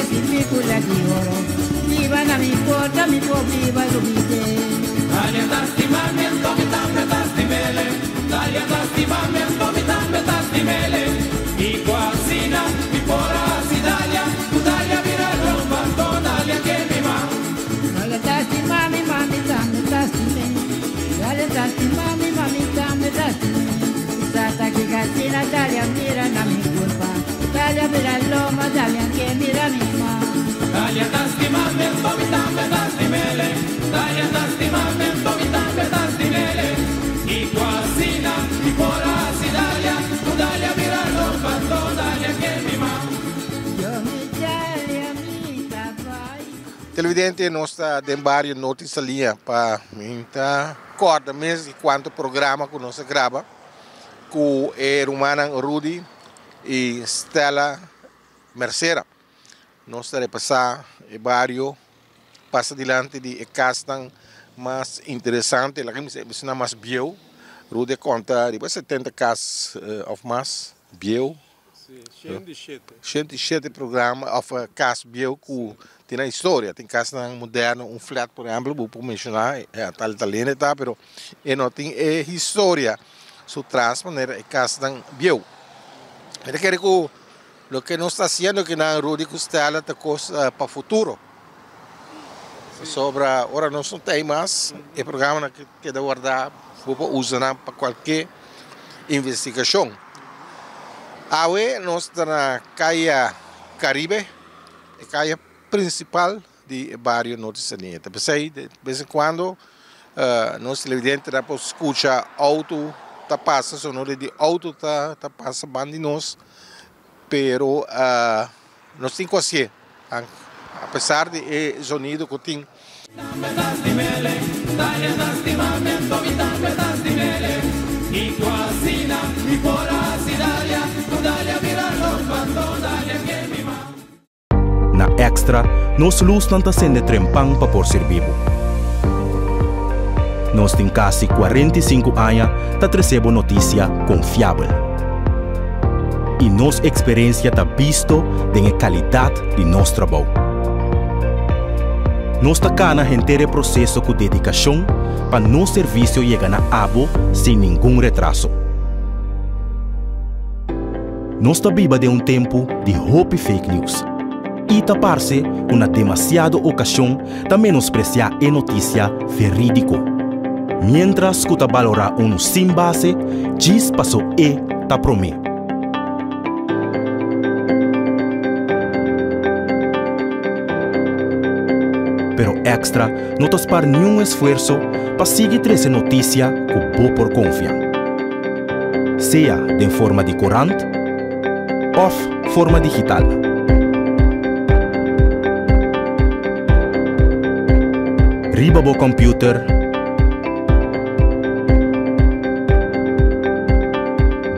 Picula di oro. Viva na mi porta, mi po viva lubite. Dalia tastimamento, mi tambe tastimele. Dalia tastimamento, mi tambe tastimele. I quasina, mi pora si dalia, tu dalia mira rompa, to dalia che mi ma. Dalia tastimami, mami, tambe tastime. Dalia tastimami, mami, tambe tastime. Tata che casina, dalia mira na mi culpa. Dalia mira loma, dalia che mira mi ma. Dalia tastimamento, mi tambe tastimele. Dalia tastimamento, mi tambe tastimele. I quasina, mi pora si dalia, tu dalia mira rompa, to dalia che mi ma. Yo mi dalia mi tabai. Televidente, nos ta den bario Nort'i Saliña pa mi ta kòrda mes di kuantu programa ku nos a graba ku e rumannan Rudy i Stella Mercera. Nos ta repasá e bario, pasa dilanti di e kasnan mas interesante, laga mi bisa esnan mas bieu. Rudy a konta riba 70 kas òf mas bieu. 107 programa òf kas bieu ku tin nan historia. Tin kasnan moderno, un flat por ehèmpel bo por menshoná, tal tal hende ta, pero e no tin e historia su tras manera e kasnan bieu. Mi ta kere ku loke nos ta hasiendo kinan Rudy ku Stella ta kos pa futuro. Pasobra ora nos no ta ei mas e programanan keda wardá bo por usa nan pa kualke investigashon. Awe nos ta na Kaya Karibe, e kaya prinsipal di e bario Norte Saliña. Ta p'esei de bes en kuando nos televidentenan por skucha outo ta pasa, sonoro di outo ta pasa banda di nos, pero nos tin ku hasié apesar di e zonido ku tin. Na Extra, nos lusnan ta sende trempan pa por sirbi bo. Nos tin kasi 45 aña ta trese bo notisia konfiabel. I nos eksperensia ta bisto den e kalidat di nos trabou. Nos ta kana henter e proseso ku dedikashon pa nos servisio yega na abo sin ningun retraso. Nos ta biba den un tempu di hopi fake news i ta parse ku na demasiado okashon ta menospresiá e notisia verídiko, miéntras ku ta balorá unu sin base djis paso e ta promé. Pero Extra no ta spar niun esfuerso pa sigui trese notisia ku bo por konfia. Sea den forma di korant òf forma digital. Riba bo kòmpiuter,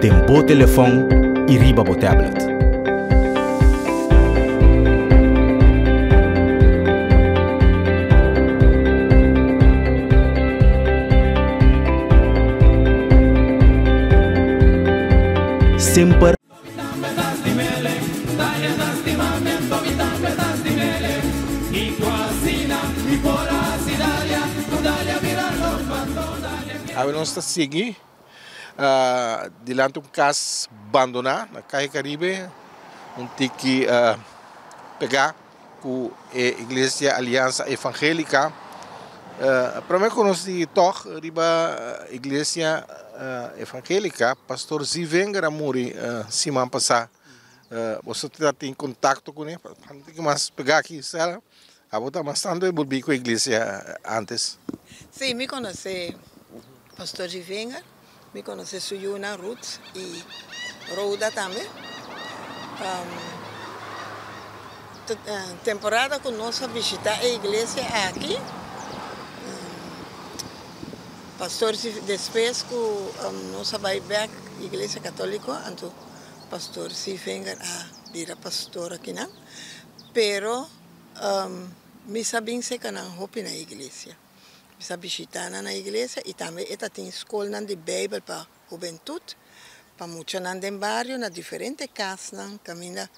den bo telefòn i riba bo tablet. Semper. Awe nos ta sigui dilanti un kas bandoná na Kaya Karibe, un tiki pegá ku e Iglesia Aliansa Evangélica. Promé ku nos sigui tòg riba Iglesia Evangélica, Pastor Zivenger a muri siman pasá. Boso ta tin kontakto kuné? Tin mas pegá aki, Sara? Abo ta mas tantu enbolbí ku e iglesia ántes? Sí, mi konosé Pastor Givenger, mi konosé su yunan Ruth i Rhoda tambe. Temporada ku nos a bishitá e iglesia aki, Pastor despues ku nos a bai bèk iglesia katóliko, anto Pastor Givenger a bira pastor akinan. Pero mi sa bin seka nan hopi na iglesia. Mi sa bishita nan na iglesia i tambe e ta tin skolnan di Beibel pa hubentut, pa muchanan den bario na diferente kasnan kaminda.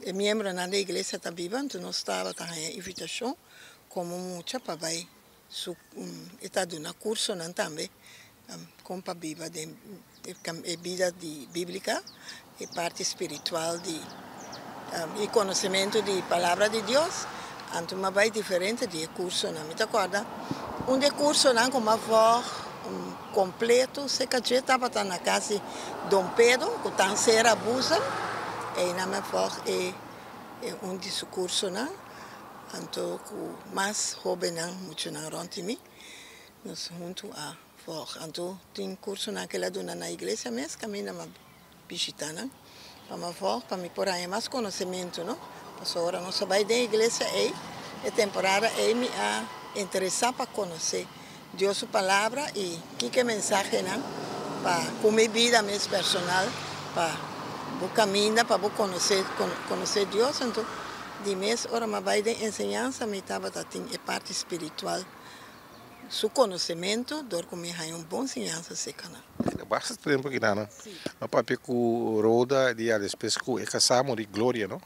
E miembronan di iglesia ta biba, anto nos tabata haña invitashon komo mucha pa bai su e ta duna kursonan tambe kon pa biba den e bida di bíblika, e parti spiritual di i konosementu di palabra di Dios. Anto mi a bai diferente di e kursonan. Mi ta kòrda un di e kursonan ku mi a vòg Kompleto seka dje tabata na kas di Don Pedro ku tan sera buzem. Einan mi a vòg e un di su kursonan anto ku mas hóbennan muchanan rònt di mi nos huntu a vòg. Anto tin kursonan ku el a duna na iglesia mes kaminda mi a bishitá nan pa mi a vòg pa mi por haña mas konosementu no. Pasobra ora nos a bai den iglesia ei e temporada ei mi a interesá pa konosé Dios su palabra i kiko e mensahenan pa ku mi bida mes personal pa bo kaminda pa bo konosé konosé Dios anto di mes ora mi a bai den enseñansa mi tabata tin e parti spiritual su konosementu dor ku mi haña un bon siñansa serka nan. Basta tempu aki nan a papia ku Roda di ya despues ku e kasá muri Gloria no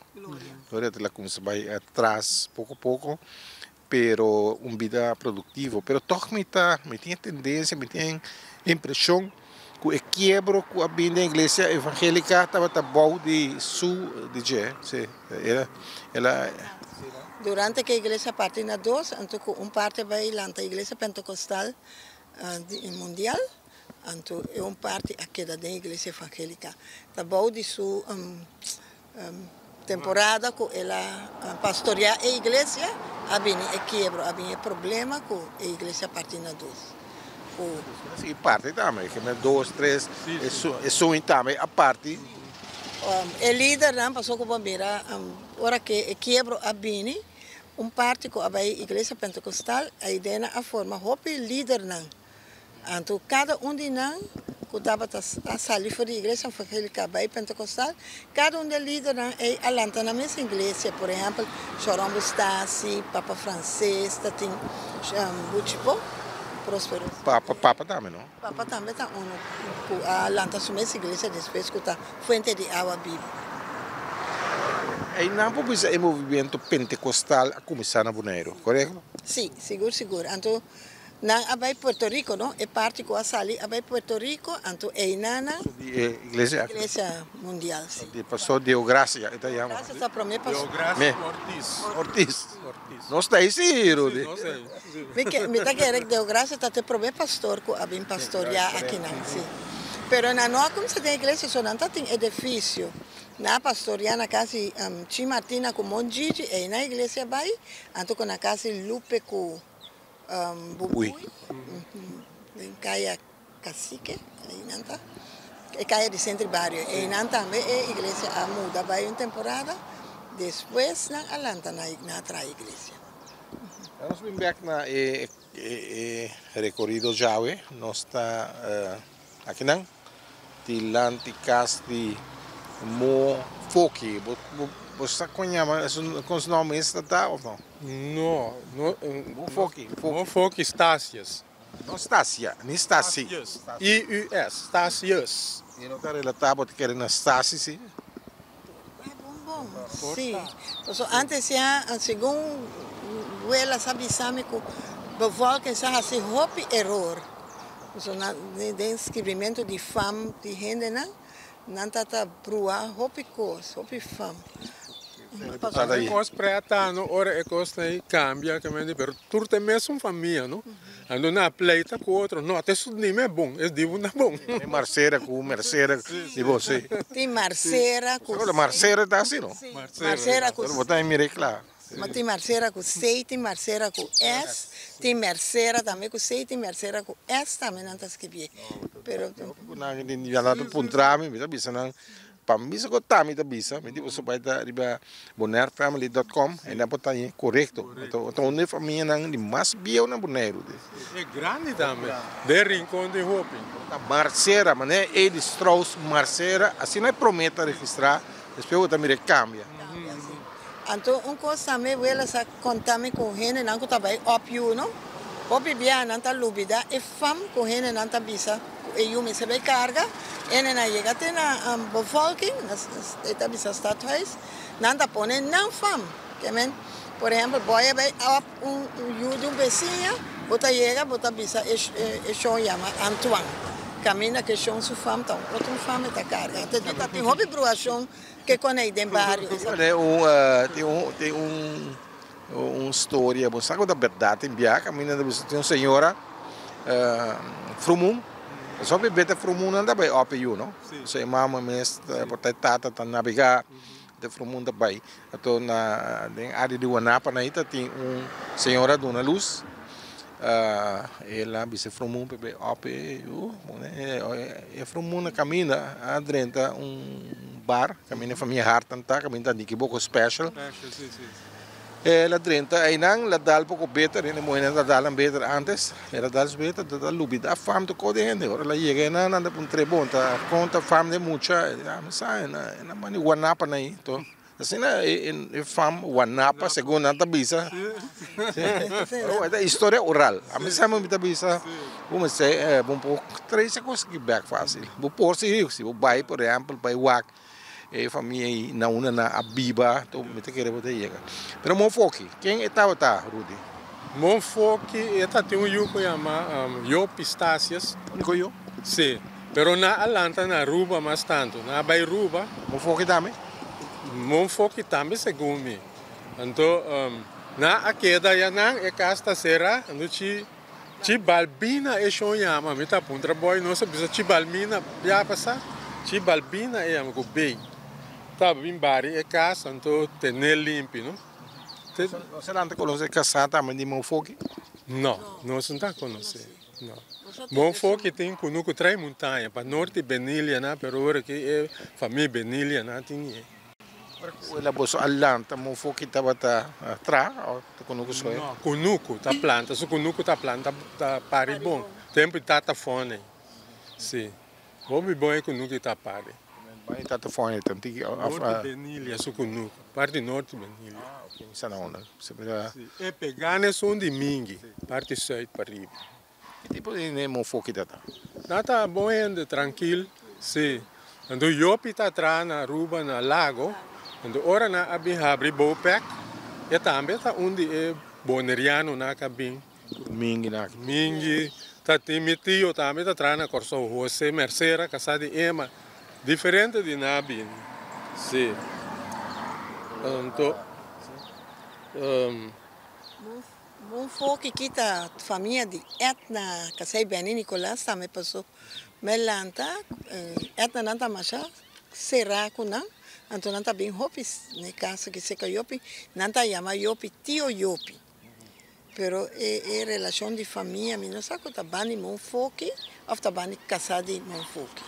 Gloria ta kuminsá bai atras poko poko pero un bida productivo. Pero toch mi ta, mi tin e tendencia, mi tin e impresion cu e kiebro cu a bin den iglesia evangelica tabata bou di su di dje. Si, el, el a. Durante cu e iglesia a parti na dos, anto cu un parti a bay lanta iglesia pentecostal mundial, anto e un parti a keda den iglesia evangelica. Ta bou di su Temporada ku el a pastoriá e iglesia a bini e kiebro, a bini e problema ku e iglesia a parti na dos. Ku. A sigui parti tambe, ke na dos, tres, e suño tambe a parti. E lidernan pasobra ku bo a mira ora ku e kiebro a bini, un parti ku a bai iglesia pentekostal, aidena a forma hopi lidernan. Anto kada un di nan ku tabata a sali for di Iglesia Evangélica bai Pentecostal, kada un di e lidernan ei a lanta nan mes iglesia. Por ehèmpel, Sharon Bustasi, Papa Frances, ta tin Buchipo, Prospero. Papa, Papa tambe no? Papa tambe ta unu ku a lanta su mes iglesia despues ku ta Fuente di Awa Bibu. Einan por bisa e movimiento Pentecostal a kuminsá na Boneiru, korekto? Sí, sigur sigur. Anto Nan a bai Puerto Rico, no? E parti cu a sali a bai Puerto Rico, anto eynan nan. Di e iglesia aki. Iglesia mundial, si. Di pastor Deogracia, e ta yama. Deogracia ta prome pastor. Deogracia Ortiz. Ortiz. Ortiz. Nos ta ey si, Rudy. Si, nos ta ey. Mi ke, mi ta kere Deogracia ta te prome pastor cu a bin pastoria akinan, si. Pero nan no a cuminsa den iglesia, so nan ta tin edificio. Nan a pastoria na cas di Chi Martina cu Mon Gigi, eynan iglesia bai, anto cu na cas di Lupe cu. Bubui, den kaya Cacique, einan ta, e kaya di Centro y Bario, einan tambe e iglesia a muda bai un temporada, despues nan a lanta nan a traha iglesia. Nos bin bek na e rekorido djawe, nos ta akinan dilanti kas di Mo Foki, bo sa kon yama, kon su nòmber esta ta òf no? No, no. Mo Foki, Foki. Mo Foki Stasius. No Stasia, ni Stasi. Stasius, I-U-S, Stasius. E no ta relatá bo ta kere na Stasi si? Bon bon, si. Pasobra antes ya, segun wela sa bisa mi ku bevolking sa hasi hopi eror. Pasobra nan den skribimentu di fam di hendenan, Nan ta ta brua hopi kos, hopi fam. E kos preta no ora e kos ta kambia pero tur ta e mesun famia no anto nan a pleita ku otro no ta esun di mi e bon es di bo na bon. Marcera ku Mercera di bo si. Tin Marcera ku. Marcera ta asi no. Marcera ku. Bo ta mira e kla. Ma tin Marcera ku C, tin Marcera ku S, tin Mercera tambe ku C, tin Mercera ku S tambe nan ta skibié. Pero. Ku nan tin ya nan ta puntra mi, mi ta bisa nan, pa mi bisa ku ta mi ta bisa, mi di boso bai ta riba bonairefamily dot com i nan por ta haña korekto. Anto ta un di e famianan di mas bieu na Boneiru. E grandi tambe, den Rincon di hopi. Ta Marcera, manera Edith Strauss Marcera, asina e promé ta registrá, despues bo ta mira e kambia. Anto un kos tambe wela sa konta mi ku hendenan ku ta bai op yu no, hopi biaha nan ta lubida e fam ku hendenan ta bisa ku e yu mester bai karga. Hende nan yega te na bevolking, e ta bisa stadhuis, nan ta pone nan fam. Ke men, por ehempel, bo a bai op un yu di un besiña, bo ta yega bo ta bisa e e shon yama Antoine. Kaminda ku e shon su fam ta un otro fam e ta karga. Anto ta tin hopi bruashon ke konei den bario. Tin un tin un tin un un storia, bo sa ku ta bèrdat tin biaha kaminda ta bisa tin un señora frumun, pasobra hopi bete frumunnan ta bai òp e yu no, so e mama mes por ta e tata ta nabegá de frumun ta bai, anto na den área di Wanapa nan ta tin un señora duna lus, el a bisa e frumun pa e bai òp e yu, e frumun na kaminda a drenta un bar kaminda e famia Hartman ta kaminda ta Nicky Boko Special. El a drenta einan, el a dal poko beter, hende muhénan ta dal nan beter antes, el a dal su beter, ta ta lubidá fam tokó di hende, ora el a yega einan nan ta puntr'é, bon ta kon ta fam den mucha, e di, ah mi sa, e na manda guanapa na ei, to asina e fam guanapa segun nan ta bisa, pero e ta historia oral, ami sa mi ta bisa bo mester bo por trese kos aki bèk fásil, bo por si si bo bai por ehèmpel bai wak. E famia ei na unda nan a biba, to mi ta kere bo ta yega. Pero Monfoki, ken e tabata, Rudy? Monfoki, e tatin un yu ku yama Yo Pistasius. Uniko yu? Si, pero nan a lanta na Aruba mas tantu. Nan a bai Ruba. Monfoki tambe? Monfoki tambe segun mi. Anto nan a keda ya nan, e kas ta sera, anto chi Chi Balbina e shon yama, mi ta puntra boy nos a bisa Chi Balmina bia pasa, Chi Balbina e yama ku bey ta bin bari e kas anto tene limpi no. Nos a lanta konosé kasá tambe di Monfoki? No, nos no ta konosé, no. Monfoki tin kunuku trai muntaña pa norte Benilia na pero ora ki e famia Benilia na tin e. Ora ku el a boso a lanta Monfoki tabata tra o ta kunuku soya? No, kunuku ta planta, su kunuku ta planta ta pari bon. Tempu di tata Fone, si. Hopi bon e kunuku ta pari. Bai tata Fone ta tiki of? Norte Benilia su kunuku, parti norte Benilia. Ah, ok, mi sa na unda. Si. E pegane esun di Mingi, parti sùit pariba. Ki tipo di hende Monfoki ta ta? Nan ta bon hende, trankil, si. Anto Jopi ta traha na Aruba na Lago, anto ora nan a bin habri Bopec, e tambe ta un di e bonerianonan ku a bin. Mingi nan. Mingi, ta tin mi tio tambe ta traha na Kòrsou, Jose Mercera, kasá di Emma, diferente di nan a bini, si. Anto. Bon foki ki ta famia di Edna Casey Benny Nicolas tambe paso me lanta Edna nan ta masha sera ku nan anto nan ta bin hopi ne casa ki seka yopi nan ta yama yopi tio yopi pero e e relashon di famia mi no sa ku ta bandi mon foki of ta bandi kasa di mon foki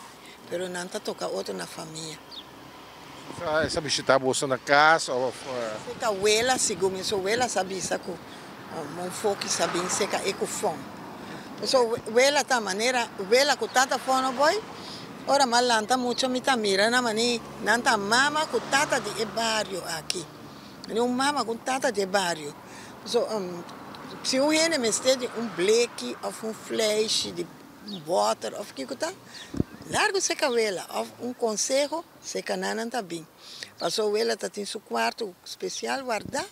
pero nan ta toka otro na famia. Sa bishita boso na kas of? Seka wela sigun mi so wela sa bisa ku mon foki sa bin seka e ku fon. Paso wela ta manera wela ku tata fon no boy ora mi a lanta mucho mi ta mira nan mani nan ta mama ku tata di e bario aki. Mani un mama ku un tata di e bario. Paso si un hende mester di un bleki of un fleishi di un bòter òf kiko ta, largu seka wela òf un konseho seka nan nan ta bin. Paso wela ta tin su kuarto spesial wardá,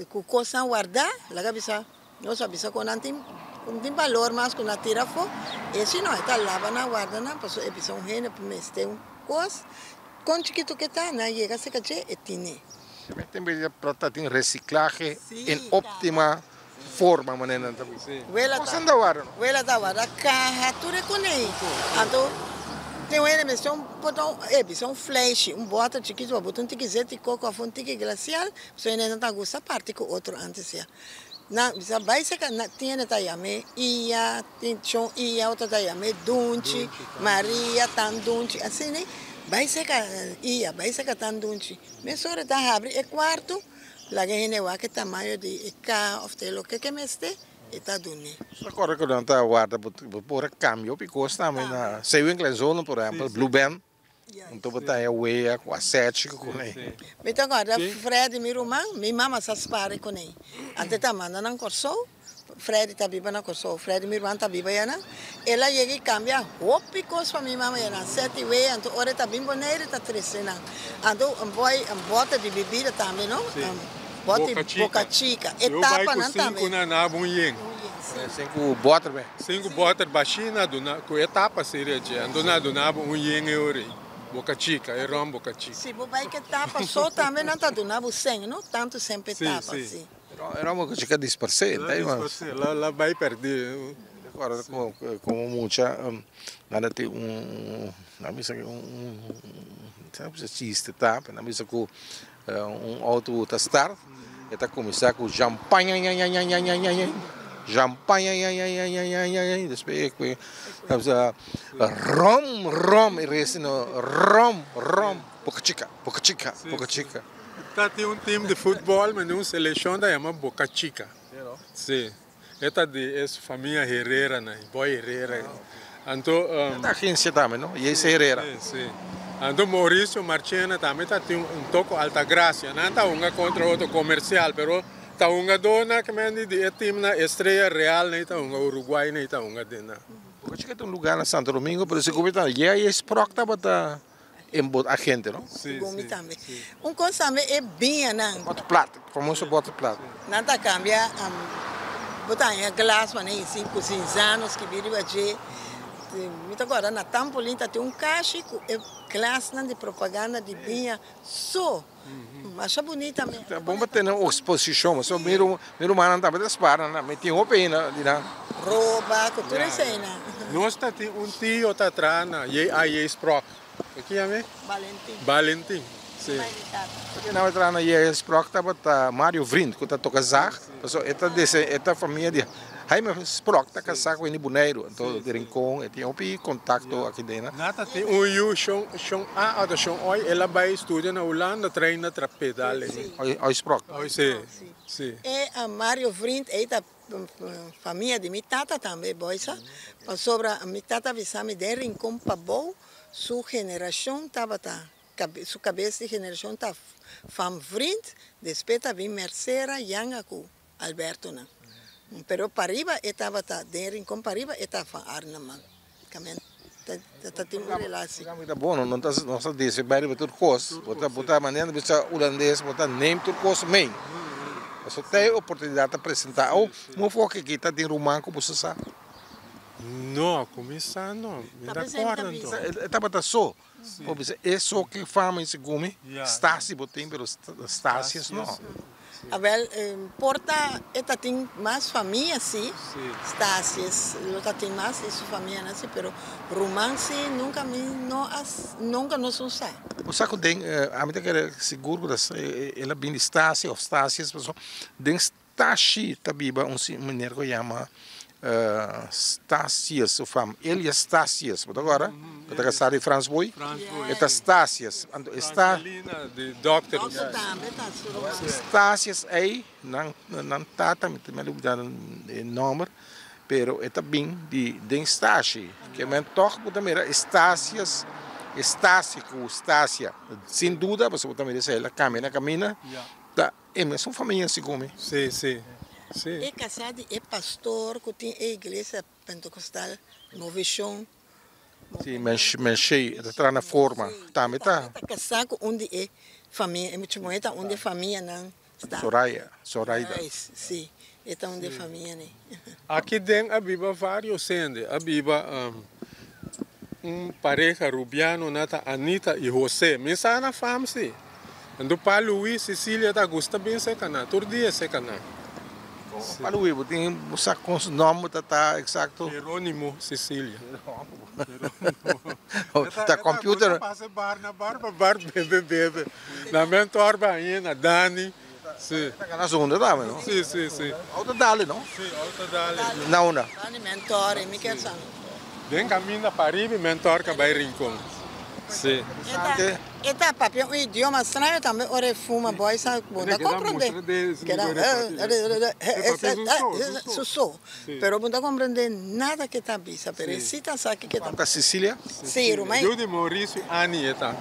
ku kosnan wardá, laga bisa nos a bisa ku nan tin ku tin balor mas ku nan tira afó, e si no e ta laba nan warda nan paso e bisa un hende por mester un kos, kon chikitu ke ta nan yega seka dje e tine. Tin ta tin resiklahe en optima forma manera nan ta bisa. Wela ta warda no? Wela ta warda kaha tur e konei. Anto tin un hende mester un bota un e bisa un fleishi, un bòter chikitu pa bota un tiki zeti koko òf un tiki glasial, pasobra hende no ta gusta parti ku otro antes ya. Nan bisa bai seka nan tin hende ta yam'é Iya, tin shon Iya, otro ta yam'é Dunchi, Maria, tan Dunchi, asina bai seka Iya, bai seka tan Dunchi. Mesora ta habri e kuarto. Laga hende wak e tamaño di e kaha of te loke ke mester, e ta dun'é. Nos ta kòrda ku nan ta warda bo por a kambia hopi kos tambe na Zeewinkel en Zolen por ehèmpel, Blue Band. Anto bo ta haña wea ku asechi ku kuné. Mi ta kòrda Freddy mi ruman, mi mama sa spar kuné. Ante ta manda nan Kòrsou, Freddy ta biba na Kòrsou, Freddy mi ruman ta biba ayanan. El a yega i kambia hopi kos pa mi mama ayanan, seti wea, anto ora e ta bin Boneiru e ta trese nan. Anto un bòi, un bòter di bibida tambe no, bòter di Boca Chica, e tapanan tambe. Sinku na naba un yen. Sinku bòter be. Sinku bòter bashí na duna ku e tapa seria dje, anto na duna bo un yen e ora ei. Boca Chica, e ròm Boca Chica. Si bo bai ku e tapa so tambe nan ta duna bo sèn no, tantu sèn p'e tapa si. E ròm Boca Chica a disparsé, La disparsé, la bai pèrdí. Mi ta kòrda komo mucha nan ta tin un, nan bisa un, nan bisa chiste ta, pero nan bisa ku Un auto ta start, e ta kuminsá ku jampañañañañañañañañaña, jampañañañañañañañaña, despues e kue ta bisa rom rom e resi no rom rom Boca Chica, Boca Chica, Boca Chica. Ta tin un team di futbol mende un selekshon ta yama Boca Chica. Si, e ta di e famia Herrera nan, Boy Herrera. Anto. E ta agencia tambe no, Jayce Herrera. Si, si. Anto Mauricio Marchena tambe ta tin un toko Altagracia. Nan ta hunga kontra otro Comercial, pero ta hungadónan ke men di di e teamnan Estrella Real nan ta hunga, Uruguay nan ta hunga den nan. Bo ke ta un lugar na Santo Domingo, pero si ku ta Jayce Sprock tabata en bo agente no? Si, Segun mi si, tambe. si. Un kos tambe e biñanan. Boter plat, famoso boter plat. Nan ta kambia bo ta haña glas manera hisi ku Zinzano skibí riba dje. Mi ta kòrda na Tampolin ta tin un kashi ku e glasnan di propaganda di biña so. Masha bunita mi. Ta bon pa tene un eksposishon pasobra mi mi rumannan tambe ta spara nan mi tin hopi aina di nan. Roba ku tur eseinan. Nos ta tin un tio ta traha na JIJ Sprock. E ki yama e? Balentin. Balentin, si. Mai di tata. Ki nan traha na JIJ Sprock tabata Mario Vriend ku ta toka zag pasobra e ta dese e ta famia di Jaime Sprock ta kasá ku hende Boneiru anto di Rincon e tin hopi kontakto aki den. Nan ta tin un yu shon shon a ota shon oi el a bai studia na Hulanda train na trapedal ei. Oi oi Sprock. Oi si si. E Mario Vriend ei ta famia di mi tata tambe boisa pasobra mi tata a bisa mi den Rincon pabou su generashon tabata su kabes di generashon ta fam Vriend despues ta bin Mercera Yanga ku Albertonan. Pero pariba e tabata den Rincon pariba e ta van Arnhem man. Kamen ta tin un relatie. Programa ta bon, no ta nos ta disi bai riba tur kos, bo ta bo ta manera di bisa hulandes bo ta neem tur kos mee. Pasobra ta e oportunidat ta presenta. Awo mo foke aki ta tin ruman ku boso sa? No, ku mi sa no, mi ta kòrda anto. E tabata so, bo bisa e so ke fama i segun mi, Stasi bo tin pero Stasius no. Awel, por ta e ta tin mas famia si, Stasius lo ta tin mas di su famianan si, pero ruman si nunca mi no a, nunca nos un sa. Bo sa cu den, ami ta kere sigur cu ta el a bin di Stasia of Stasius, pasobra den Stashi ta biba un meneer cu yama Stasius su fam, Elias Stasius, bo ta acorda? Cu ta casa di Frans Boy, e ta Stasius, anto e sta. Francelina di dokter. Stasius ey, nan nan tata, mi ta olbida e nomber, pero e ta bin di den Stashi, ke men tog bo ta mira e Stasius, e Stasi cu Stasia, sin duda pasobra bo ta mira esey el a cambia na camina, ta. E mesun famia segun mi. Sí, sí, sí. E kasá di e pastor ku tin e iglesia Pentecostal Movishon. Sí, Menshey, e ta traha na forma. Tambe ta. E ta kasá ku un di e famia, e mucha muhé ta un di e famianan. Soraya, Soraida. Sí, e ta un di e famianan. Aki den a biba varios hende, a biba un pareha rubiano nan ta Anita y Jose, mi sa na fam si. Anto pa Luis Cecilia ta gusta bin seca nan, tur dia seca nan. Pa Luis bo tin bo sa con su nomber ta ta exacto? Jeronimo Cecilia. Ta computer. E ta pasa bar na bar pa bar bebe bebe. Na mentor ba ainda Dani. Si. Ta gana zunda tambe no? Si, si, si. Auto dale no? Si, auto dale. Na unda? Dani mentor e mi kier sa. Den caminda pa riba e mentor ka bay Rincon. Si. Interesante. E ta papia un idioma straño tambe ora e fuma boy sa bo ta comprende keda su so pero bo ta comprende nada ke ta bisa pero e si ta sa kiko e ta Ta Cecilia? Si ruman. Yu di Mauricio Annie e ta.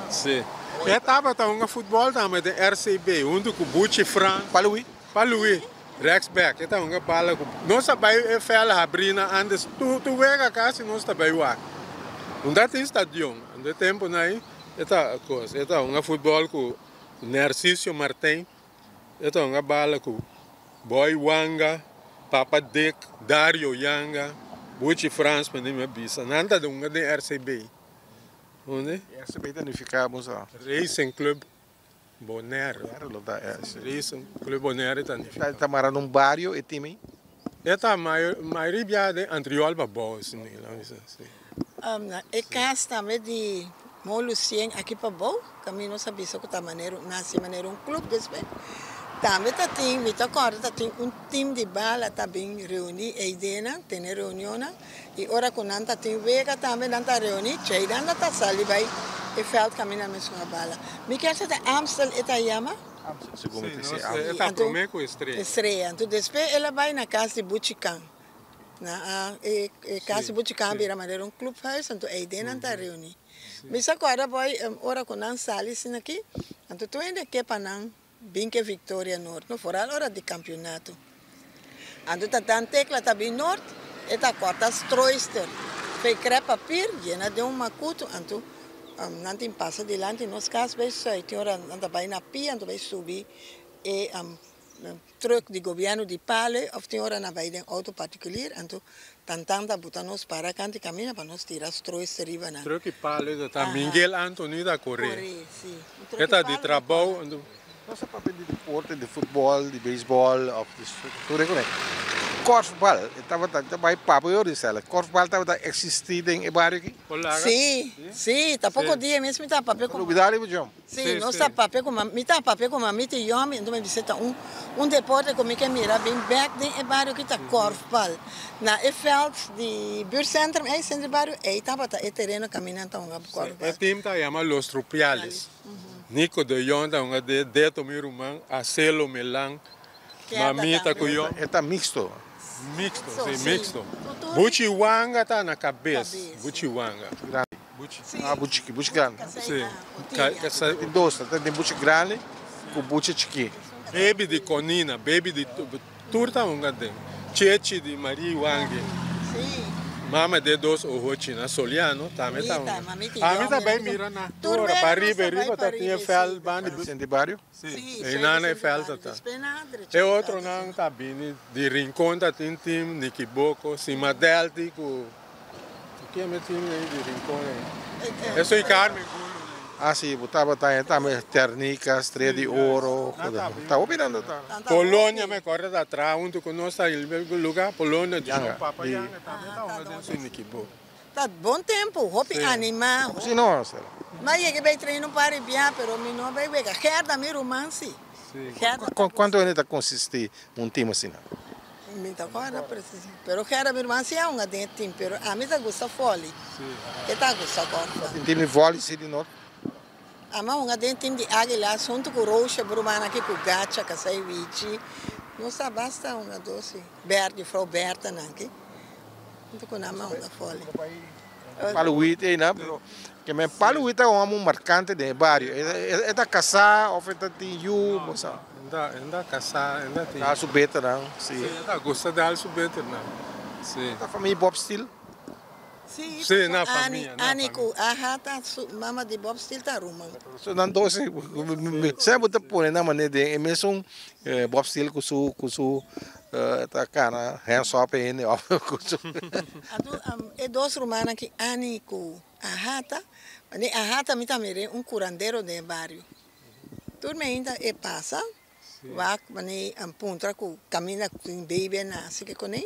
Si. E tabata hunga futbol tambe den RCB huntu ku Buchi Frans. Paluwi? Paluwi, rechtsback. E ta hunga bala ku nos a bai e veld habri na antes tur tur wega kasi nos ta bai wak. Unda tin stadion. Unda e temponan ei e ta kos. E ta hunga futbol ku Narciso Martijn. E ta hunga bala ku Boy Wanga, Papa Dick, Dario Yanga, Buchi Frans pa mi a bisa. Nan ta hunga den RCB. Hunde? RCB ta nifiká bo sa? Racing Club Bonaire. Bonaire lo ta RCB. Racing Club Bonaire ta nifiká. Ta mara na un bario e team ei? E ta mayoria bia den Antriol pa bou asina, la mi sa, si. Na e kas tambe di Mo Lucien aki pa bou, kaminda nos a bisa ku ta manera un nasi manera un club despues. Tambe ta tin, mi ta kòrda ta tin un team di bala ta bin reuní eidenan, tene reunionnan i ora ku nan ta tin wega tambe nan ta reuní, cheinan nan ta sali bai e vèlt kaminda nan mester hunga bala. Mi kier sa ta Amstel e ta yama? Amstel, segun mi ta Si, si, nos Amstel. e ta promé ku Estrella. Estrella, anto despues el a bai na kas di Buchikan. Na e cas di Buchican bira manera un clubhuis, anto eyden nan ta reuni. Mi sa corda boy ora cu nan sali asina aki, anto tur hende ke pa nan bin ke Victoria Noord, no, foral ora di campeonato. Anto ta Dan Tecla ta bin Noord, e ta corta strooister, fey crep papier, yena den un macuto, anto nan tin pasa dilanti nos cas bay zuid, tin ora nan ta bay na pia, anto bay subi e Truck di gobièrnu di pale òf tin ora nan bai den outo partikulier anto tantan ta buta nos para kant di kaminda pa nos tira stroes riba nan. Truck di pale ta ta Miguel Anthony ta kore. Kore, si. Un truck E di ta di palo ta trabou kore. anto. Nos a papia di deporte, di futbòl, di beisbòl òf di tur e kos. Kòrfbal e tabata ta bai papia ora di sèlè. Kòrfbal tabata eksistí den e bario aki? Si, si, ta poko dia mes mi ta papia ku. Lubidá riba djòm. Sí, nos ta papia ku mi ta papia ku mamita i yomi, enton mi bisa ta un un deporte ku mi ke mira bin bek den e bario ki ta korfbal. Na e veld di buurtcentrum ei, centro di bario, ei tabata e tereno kaminda nan ta hunga korfbal. E team ta yama Los Trupiales. Nico de Jong ta hunga de Deto mi ruman, Acelo Melan, mamita ku yomi. E ta mixto. Mixto, si, mixto. Buchi Wanga ta na kabes, Buchi Wanga. Buchi. Ah, buchi chiki, buchi grandi. Si. Tin dos, ta tin buchi grandi ku buchi chiki. Baby di Conina, baby di tur ta hunga den. Chechi di Marie Wange. Mama de dos ohochi na Soliano tambe ta hunga. Ami ta bai mira na tur pa riba, riba ta tin e veld banda di. Senti bario? Si, einan e veld ta ta. E otronan ta bini di Rincon ta tin team, Nikiboko, Simadelti ku. Ken mi tin ei di Rincon ei? Eso i Carmen Gulu ei. Ah si, bo tabata e tambe Ternica, Estrella di Oro, ta hopi nan ta ta. Polonia mi acorda ta traha hunto cu nos ta lugar Polonia di su papa Yanga tambe ta hunga den su equipo. Ta bon tempo, hopi anima. Si no, sera. Mi a yega bay train un par di bia pero mi no a bay wega. Gerda mi ruman si. Cuanto hende ta consisti un team asina? Mi ta kòrda presis, pero Gerda mi ruman si a hunga den e team, pero ami ta gusta vòli, e ta gusta kòrfbal. Tin team di vòli si di Noord? Ami a hunga den e team di Águilas huntu ku Roosje Bruman aki ku Gacha, Kasai Wichi, nos ta basta hungadó si, Bert, juffrouw Bertha nan aki, huntu ku nan mi a hunga vòli. Palu Wit einan, pero ke men Palu Wit ta un homo markante den e bario, e ta kasá òf e ta tin yu, bo sa. Enda kasá, enda tin. Dal su beternan, si. Si, e ta gusta dal su beternan, si. Ta famia Bob Steele? Si, Si, na pasobra Annie, famia, na Annie famia. ku Aha ta su mama di Bob Steele ta ruman. So nan dos, semper bo ta pone nan manera den e mesun Bob Steele ku su, ku su ta kana hands up hende òf ku su. Anto e dos rumannan ki Annie ku Aha ta, wanneer Aha ta mi ta mir'é un curandero den e bario. Tur meinta e pasa wak manera a puntra ku kaminda ku tin baby a nase ke kuné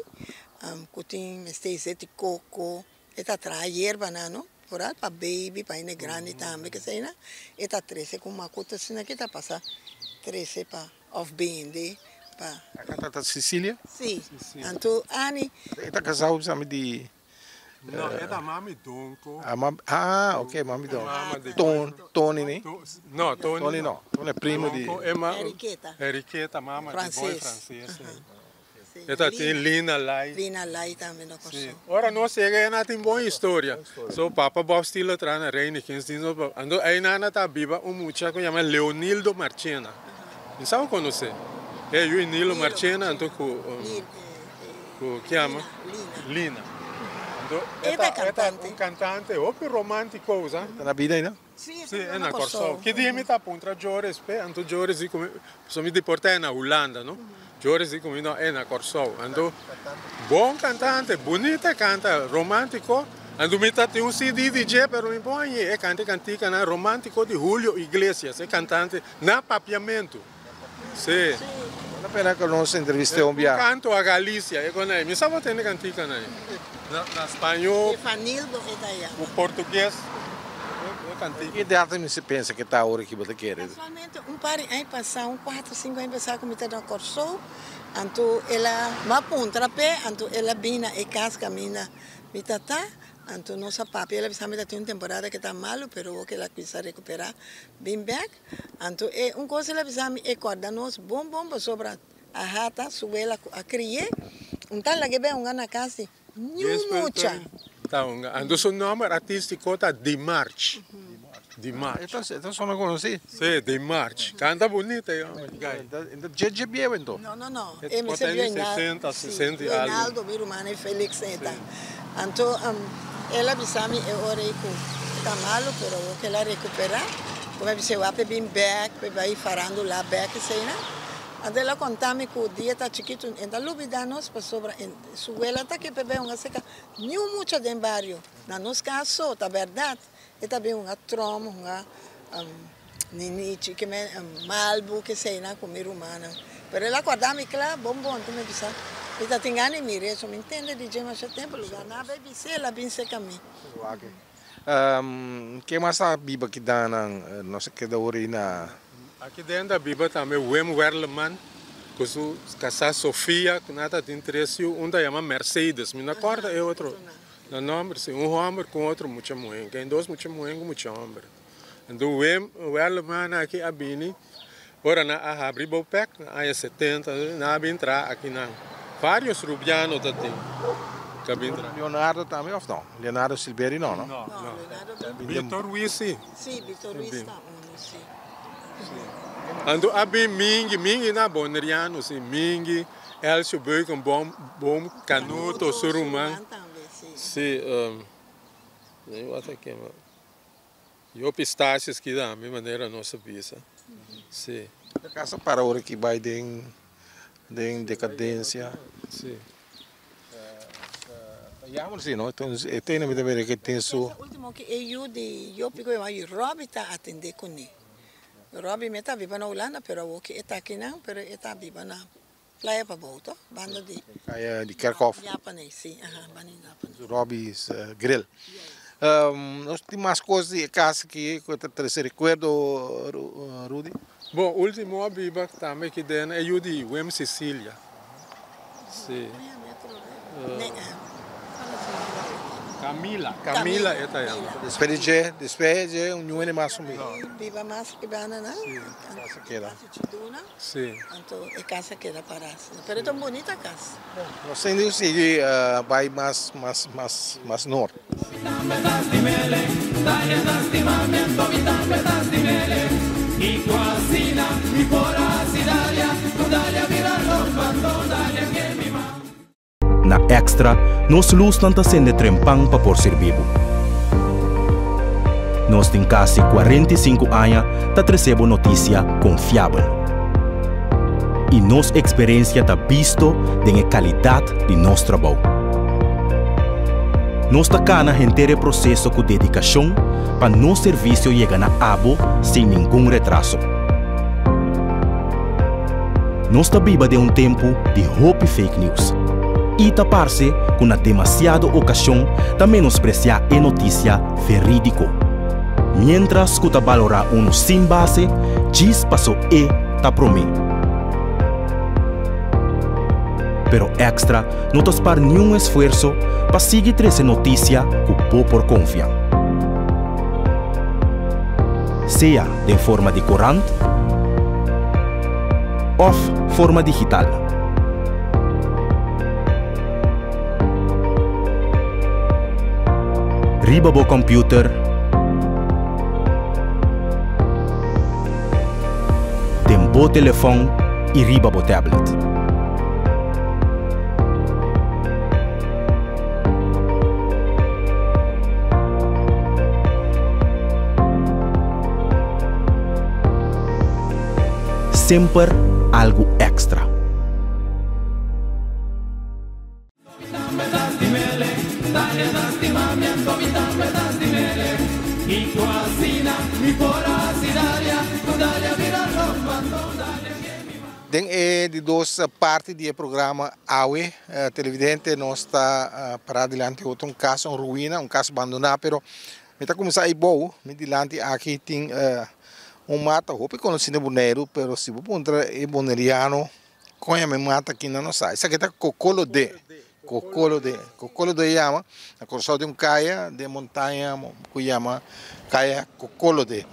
ku tin mester zeti koko e ta traha yerbanan no foral pa baby pa hende grandi tambe kesei nan e ta trese ku makutu asina ke ta pasa trese pa òf bende pa. Aka ta Cecilia? Si anto Annie. E ta kasá ku sami di. No, e ta mami Donko. Ah, ah, ok, mami Donko. Mama di Ton, Tony ni? No, Tony. Tony no. Tony è primo di. Donko, e ma- Enriqueta. Enriqueta, mama di boy Frances. Frances. Si. E ta tin Lina Lai. Lina Lai tambe na Si. Kòrsou. Ora nos yega e tin bon historia. So papa Bob Stilo a traha na Reinigingsdienst. Anto einan ta biba un mucha ku yama Leonildo Marchena. Mi sa bo konosé. E yu di Nilo Marchena anto ku ku ki yama? Lina. Lina. Anto E ta kantante. un kantante hopi romantiko, sa. Ta na bida ainda? Si, Si, e na Kòrsou. Ki dia mi ta puntra Joris p'e, anto Joris di ku mi, pasobra mi di por ta e na Hulanda, no? Joris di ku mi no, e na Kòrsou. Anto, bon kantante, bunita e kanta, romantiko. Anto mi ta tin un CD di dje, pero mi por hañ'é. E kanta e kantikanan romantiko di Julio Iglesias, e kantante na papiamentu. Si. Vale la pena ku nos entrevist'é un bia. Un kanto a Galicia, e kon ei. Mi sa bo tende kantikanan ei. Na spañó. Evanildo e ta yama. Ku portugues. E kantika. Ki edat mi si pensa ke ta ora ki bo ta kere? Kasualmente un par di aña pasá, un kuater, sinku aña pasá ku mi ta na Kòrsou, anto el a, mi a puntra p'e, anto el a bin na e kas kaminda mi ta ta, anto nos a papia, el a bisa mi ta tin un temporada ke ta malu, pero awor ke el a kuminsá rekuperá bin bèk. Anto e un kos el a bisa mi, e kòrda nos bon bon pasobra a hata su wela ku a kri'é, un ta lag'é bèk un na kas di niun mucha. Ta un anto su nòmber artístiko ta Dimarch. Dimarch. E ta sona konosí. Sí, Dimarch. Kanta bunita e hòmber. E ta dje dje bieu anto? No, no, no. E mester bieu Reinaldo. Sesenta, sesenta i algu. Reinaldo, mi ruman e Felix e ta. Anto el a bisa mi e ora ei ku e ta malu, pero awor ku el a rekuperá, ku mi a bis'é wak p'e bin bèk, p'e bai farandulá bèk eseinan. Anto el a konta mi ku dia ta chikitu, e ta lubidá nos pasobra su wela ta ke p'e bai hunga seka niun mucha den bario. Na nos kas so, ta bèrdat, e ta bin hunga tròm, hunga ninichi, ke men malbu, keseinan ku mi rumannan. Pero el a kòrda mi kla, bon bon, anto mi a bisa, mi ta tin gana di mira eso, mi ntende di dje masha tempu, lugá nan a bai bis'é, el a bin seka mi. Ke mas ta biba kidanan? Nos a keda ora ei na. Aki den ta biba tambe Wim Werleman ku su kasá Sofia ku nan ta tin tres yu, un ta yama Mercedes, mi no kòrda e otro na nòmber, si un hòmber ku un otro mucha muhé, ken dos mucha muhé ku mucha hòmber. Anto Wim Werleman aki a bini ora nan a habri Bopec na aña setenta, nan a bin traha akinan. Varios rubiano ta tin ku a bin traha. Leonardo tambe òf no? Leonardo Silveri no, no? No, no. Victor Ruiz si. Si, Victor Ruiz ta uno, si. Anto a bin Mingi, Mingi na Boneriano si, Mingi, Elcio Beukenboom, Boom, Canuto, su ruman. Si, mi wak ta kema. Yo pistaches ki da mi manera nos a bisa. Si. E casa para ora ki bai den den decadencia. Si. Ta jammer si no, e tene mi ta mira ke tin su. Esa ultimo ki e yu di Jopi ku yama Robbie ta atende kuné. Robbie mi ta biba na Hulanda pero awor ki e ta akinan pero e ta biba na Playa Pabou to, banda di. Kaya di Kerkhof. Japanese, si, aha, banda di Japanese. Robbie's Grill. Nos tin mas kos di e kas aki ku ta trese rekuerdo, Rudy? Bon, ultimo a biba tambe aki den e yu di Wim Cecilia. Si. Camila, Camila e ta yama. Despues di dje, despues di dje un ñuene mas un biba. Biba mas ki banda nan. Si. Casa keda. Si. Anto e cas a keda para asina. Pero e ta un bunita cas. Nos tin di sigui bai mas mas mas mas nort. Na Extra, nos lusnan ta sende trempan pa por sirbi bo. Nos tin kasi 45 aña ta trese bo notisia konfiabel. I nos eksperensia ta bisto den e kalidat di nos trabou. Nos ta kana henter e proseso ku dedikashon pa nos servisio yega na abo sin ningun retraso. Nos ta biba den un tempu di hopi fake news i ta parse ku na demasiado okashon ta menospresiá e notisia verídiko. Miéntras ku ta balorá unu sin base djis paso e ta promé. Pero Extra no ta spar niun esfuerso pa sigui trese notisia ku bo por konfia. Sea den forma di korant òf forma digital. Riba bo kòmpiuter, den bo telefòn i riba bo tablet. Semper algu èkstra. Den e di dos parti di e programa awe, televidente, nos ta para dilanti otro un cas, un ruina, un cas bandona, pero mi ta cuminsa ay bou, mi dilanti aki tin un mata hopi conoci na Boneiru, pero si bo puntra e boneriano Kon yama e mata aki nan no sa. Esaki ta kokolodé. Kokolodé. Kokolodé yama. Na Kòrsou tin un kaya den montaña ku yama kaya Kokolodé.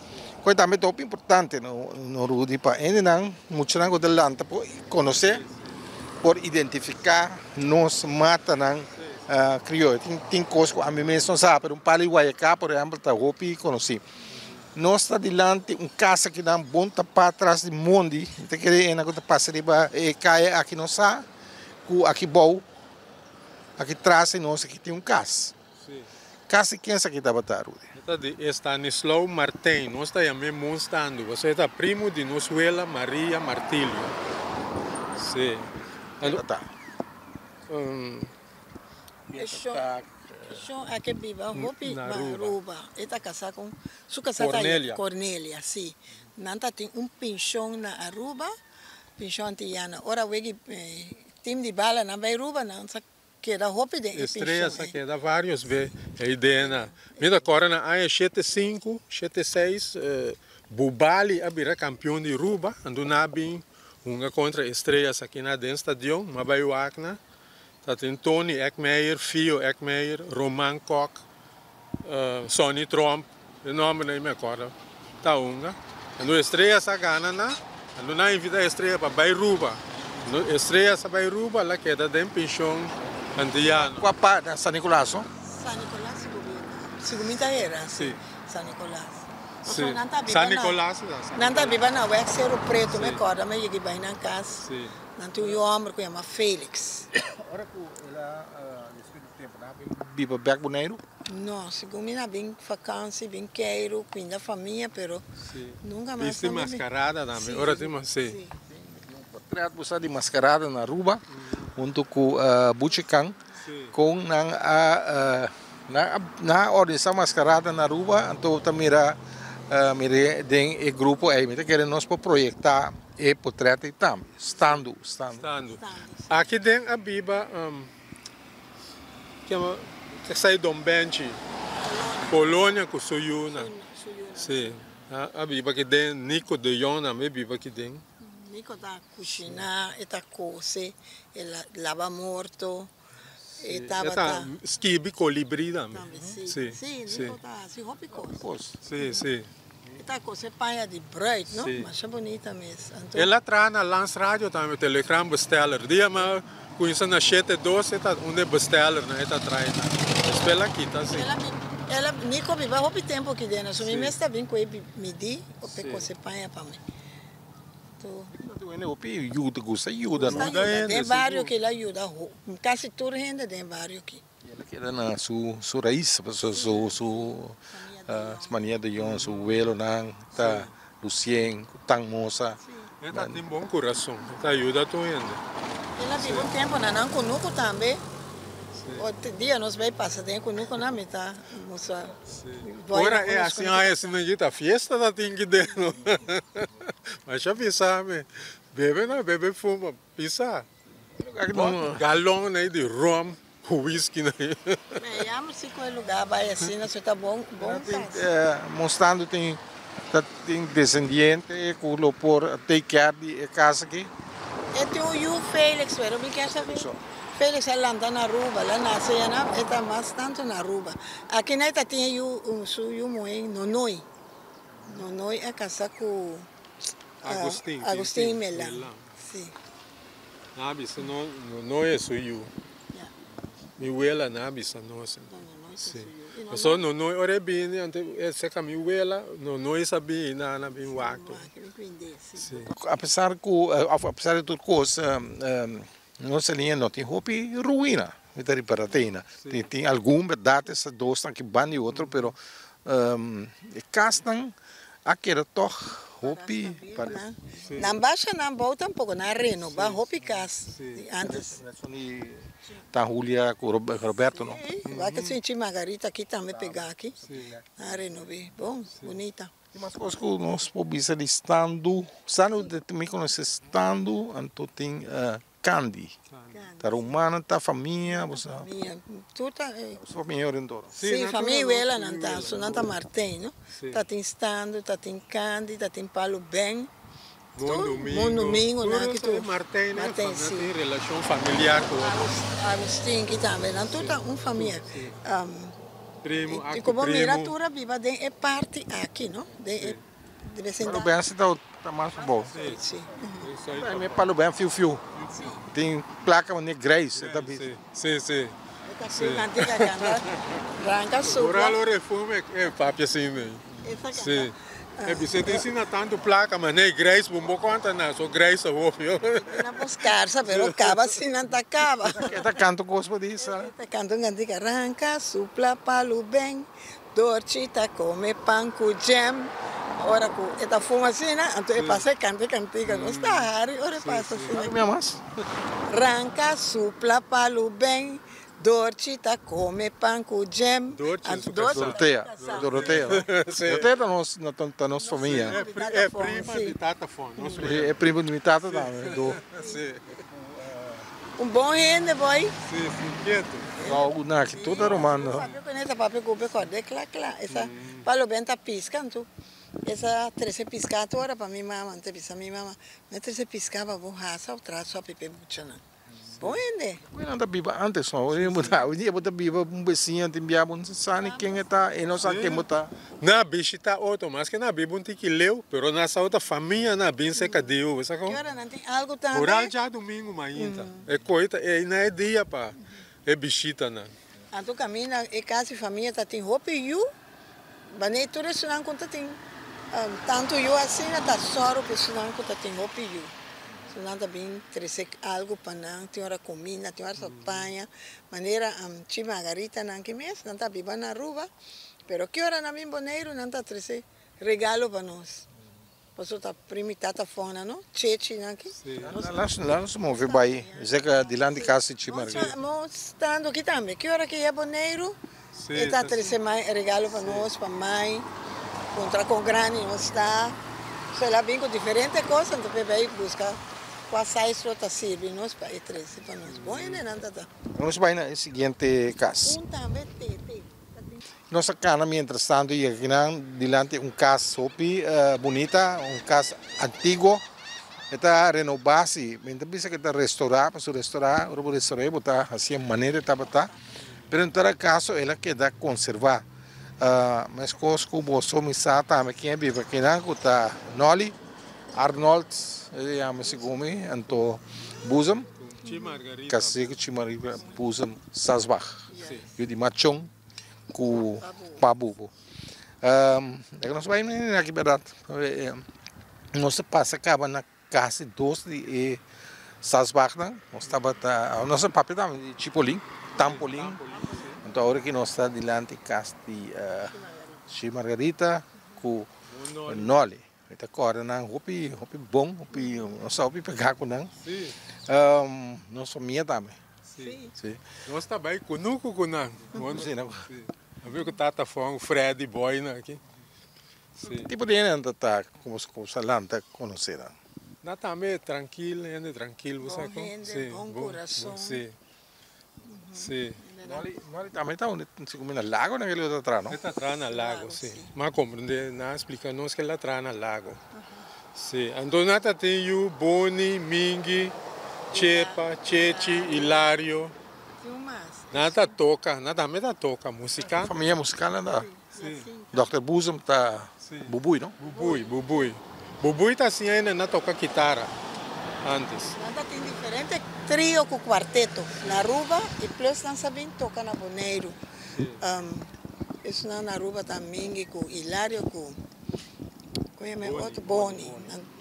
Koi tambe ta hopi importante no Rudy pa hendenan muchanan ku ta lanta por konosé por identifiká nos matanan krioyo. Tin kos ku ami mes no sa pero un palo di guayaká por ehèmpel ta hopi konosí. Nos ta dilanti un casa kinan bon tapá tras di mondi. Mi ta kere ena ku ta pasa riba e kaya aki no sa ku aki bou, aki tras di nos aki tin un kas. Kas di ken esaki tabata, Rudy? E ta di Estanislao Martijn. Nos ta yam'é Monstandu pasobra e ta primu di nos wela Maria Martilio. Sí. Ken ta ta? Shon a ke biba hopi na Aruba. E ta kasá ku su kasá ta Cornelia, si. Nan ta tin un penshon na Aruba, penshon antiyana. Ora wegi tim di bala nan bai Aruba nan sa keda hopi den e penshon. Estrella sa keda varios be ei den na. Mi ta kòrda na aña shete sinku, shete seis, Bubali a bira kampion di Aruba, anto nan a bin hunga kontra Estrellas aki na den stadion, mi a bai wak nan. Ta tin Tony Eckmeijer, Fio Eckmeijer, Roman Kok, Sonny Tromp, e nombernan ei mi a corda ta hunga. Anto Estrellas a gana na, anto nan a invita Estrella pa bay Ruba. Anto Estrellas a bay Ruba, el a keda den pension Antillano. Cua pa na San Nicolas no? San Nicolas si gobierno, si cuminsa hera si San Nicolas. Si, San Nicolas ta San Nan ta biba na wijk Cerro Preto, mi corda mi yega bay nan cas. Nan tin un yu hòmber ku yama Felix. Ora ku el a despues di tempu nan a bin biba bèk Boneiru? No, segun mi nan a bin fakansi, bin keiru, kuinda famia, pero nunka mas Bisti maskarada tambe, ora tin mas, si. Si, mi tin un portret bo sa di maskarada na Aruba huntu ku Buchi Kan, kon nan a nan a organisa maskarada na Aruba, anto bo ta mira mira den e grupo ei, mi ta kere nos por proyekta. E potret ei tambe. Standu, standu. Standu. Aki den a biba kema esei Don Benchi. Polonia ku su yunan. Si. A biba aki den Nico de Jong tambe a biba aki den. Nico ta kushiná, e ta kose, e laba morto, e tabata. E ta skibi kolibrí tambe. Si. Si, Nico ta hasi hopi kos. Si, si. E ta cose paña di bruid, no? Masha bunita mes. Anto. El a traha na Lans Radio tambe, telegram besteller. Dia mi a cuminsa na shete dos e ta un de bestellernan e ta traha nan. Despues el a kita si. El a el a Nico biba hopi tempo aki den, so mi mes ta bin cu e midi pa e cose paña pa mi. To. Hopi yuda, gusta yuda, no? Gusta yuda. Den bario aki el a yuda casi tur hende den bario aki. El a keda na su su rais, su su su mania de yon, su welonan ta Lucien ku tan mosa. E ta tin bon kurason, e ta yuda tur hende. El a biba un tempo na nan kunuku tambe. Otro dia nos bai pasa den e kunukunan mi ta mustra. Ora e hasi aña asina aki ta fiesta ta tin ki den no. Masha bisa mi, bebe no bebe fuma, bisa. Galon nei di rum ku whisky nei. Me yama si ku e lugar bai asina su ta bon bon kas. Mostrando tin ta tin desendiente ku lo por take care di e kas aki. E tin un yu Felix, pero mi kier sabi. Felix a lanta na Aruba, el a nace ya na, e ta mas tanto na Aruba. Aki na e ta tin e yu, su yu muhe Nonoy. Nonoy a casa cu Agustin, Agustin Melan. Si. Nan a bisa no, Nonoy e su yu. Mi wela nan a bisa nos. Si. Pasobra Nonoy ora e bini anto e cerca mi wela, Nonoy sa bini nan a bin wak. Si. Apesar cu, of apesar di tur cos, nos liña no tin hopi ruina, mi ta ripara te aina. Tin algun berdad esa dosnan aki banda y otro, pero e casnan a keda tog hopi parecido. Nan basha nan bou tampoco, nan a renoba hopi cas di antes. Ta Julia cu Roberto no? Si, wak e sinchi Margarita aki tambe pega aki, nan a renobe, bon, bunita. Tin mas cos cu nos por bisa di Standu. Standu mi conoce Standu anto tin Candy. Ta rumannan ta famia bo sa. Famia tur ta. Su famia ora entoro. Si famia y welanan ta su nan ta Martijn no. Ta tin Standu ta tin Candy ta tin Palo Ben. Bon domingo. Bon domingo nan aki tur. Martijn nan tin relacion familiar cu otro. Agustin ki tambe nan tur ta un famia. Primo Y aki como primo. mira tur a biba den e parti aki no den e Palo Ben si ta mas abou. Si. Mi palo Ben fiu fiu. Tin placa manera grijs e ta bisa. Si si. Si. Ranca supla. Ora lo refume e papia asina. Si. E bisa tin asina tanto placa manera grijs bo no conta na so grijs awor. Na por scarsa pero caba si nan ta caba. E ta canto cos pa bisa. E ta canto un cantica ranca supla palo Ben. Dorchi ta come pan cu jam. Ora cu e ta fuma asina, anto e pasa e canta e cantica. Nos ta hari ora e pasa asina. Mia mas. Ranca supla palu ben. Dorchi ta come pan cu jam. Dorchi su casa. Dorotea. Dorotea. Dorotea ta nos, ta nos famia. E prima di tata Fon. E primo di mi tata tambe. Si. Un bon hende boy. Si, si, kieto. Wou una aki tur ta ruman no. Papia ku neta papia ku be kòrda kla kla esa palo ben ta piska anto esa trese piska tur ora pa mi mama anto bisa mi mama mi a trese piska pa bo hasa of traha sopi pa e muchanan bon hende. Ku nan ta biba antes no hoy dia bo ta biba un besiña tin bia bo no sa ni ken e ta e no sa ken bo ta. Na bishita otro maske na biba un tiki leu pero na sa otro famia na bin serka Dios bo sa kon? Ki ora nan tin algu tambe. Oral djadumingu mainta e koi ta ei na e dia pa e bishita nan. Anto kaminda e kas di famia ta tin hopi yu, wanneer tur esunnan ku ta tin tantu yu asina ta sòru pa esunnan ku ta tin hopi yu. Esunnan ta bin trese algu pa nan, tin ora kuminda, tin ora paña, manera Chi Margarita nan ki mes nan ta biba na Aruba. Pero ki ora nan bin Boneiru nan ta trese regalo pa nos. Pasobra ta primi tata Fona no, Chechi nan ki. La nos move bai zeka dilanti kas di Chi Margarita. Nos stando aki tambe. Ki ora ki ya Boneiru e ta trese mai regalo pa nos, pa mai. Kontra kon grandi nos ta. So el a bin ku diferente kos anto p'e bai buska kua size lo ta sirbi nos pa e trese pa nos. Bon hende nan ta ta. Nos bai na e siguiente kas. Un tambe tete. Nos a cana mientras tanto y akinan dilanti un cas hopi bunita, un cas antiguo. E ta renoba si, mi ta bisa cu e ta restaura, pasobra restaura, ora bo restaura bo ta haci e manera e tabata, pero en todo caso el a keda conserva. Mescos cu boso mi sa tambe ken a biba akinan cu ta Nolly Arnold, e yama segun mi, anto Boezem, casi cu Chi Margarita Boezem Sasbach. Yu di machon ku pa bubu. Laga nos bai mira aki bèrdat. Nos a pasa kaba na kasi dos di e sasbaknan. Nos tabata, nos a papia tambe di chipolin, tampolin. Anto awor aki nos ta dilanti kas di Shi Margarita ku Nolly. Mi ta kòrda nan hopi, hopi bon, hopi, nos ta hopi pegá ku nan. Nos famia tambe. Sí. Sí. Nos ta bai kunuku ku nan. Sí. Abi ku tata Fon, Freddy, Boy nan aki. Sí. Tipo di hende nan ta ta komo komo sa lanta konosé nan? Nan tambe trankil, hende trankil bo sa Bon kon. hende, Sí, bon bon, kurason. sí. Sí. Nolly, Nolly tambe ta unda si na lago nan ke ta traha no? E ta traha na lago, Lago, sí. sí. M'a komprendé, nan a splika nos ke el a traha na lago. Si, anto nan ta tin yu Boni, Mingi, Chepa, Chechi, Hilario. Nan ta toka, nan tambe ta toka musika. Famia musikal nan ta. Dòkter Boezem ta Bubui, no? Bubui, Bubui. Bubui ta siña hende na toka kitara antes. Nan ta tin diferente trio ku kuarteto na Aruba i plus nan sa bin toka na Boneiru. Esunnan na Aruba ta Mingi ku Hilario ku Oye, otro Boni.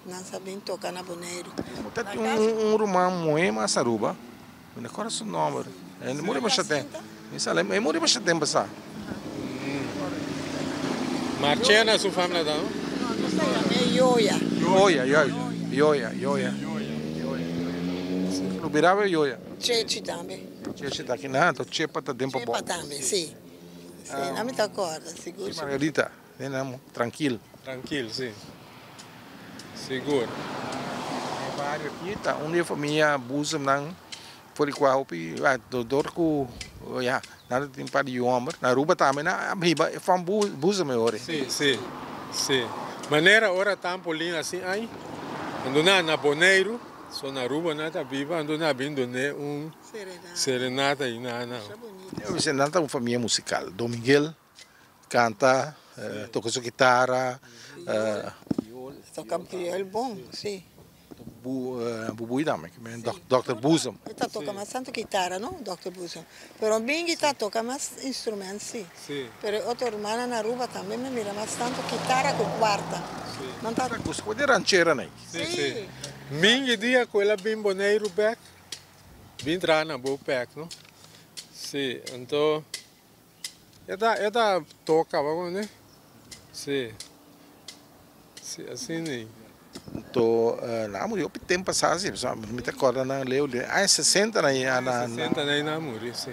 Nan sa bin toka na Boneiru. Ta tin un ruman muhé mas Aruba. Mi no kòrda su nòmber. E muri masha tempu. Mi sa e muri masha tempu pasá. Marchena su famia ta no? No, nos ta yam'é Yoya. Yoya, yoya. Yoya, yoya. Lo biraba Yoya. Chechi tambe. Chechi ta aki nan, anto Chepa ta den pa bò. Chepa tambe, si. Si, nan mi ta kòrda, sigur. Margarita. Den nan trankil. Trankil, si. Sigur. E bario aki ta un di e famia Boezemnan for di kua hopi dor ku ya nan ta tin un par di yu homber. Na Aruba tambe nan a hiba e fam Boezem e ora. Si, si, si. Manera ora tampolin asin ai, anto nan na Boneiru, so na Aruba nan ta biba, anto nan a bin dun'é un serenata i nan. Nan ta un famia musikal. Don Miguel Canta, toca su guitarra. Toca viool bon, si. Bubui tambe, Dòkter Boezem. E ta toca mas tanto guitarra, no, Dòkter Boezem. Pero Mingi ta toca mas instrument, si. Pero e otro hermana na Aruba tambe mi mira mas tanto guitarra cu cuarta. Nan ta. Gusta cu di ranchera nan. Si, si. Mingi dia cu el a bin Boneiru bek, bin traha na Bopec, no. Si, anto. E ta e ta toka bo kone? Si. Si asina ei. Anto nan a muri hopi tempu pasá si pasobra mi ta kòrda nan leu den aña sesenta nan a Aña sesenta nan a muri si.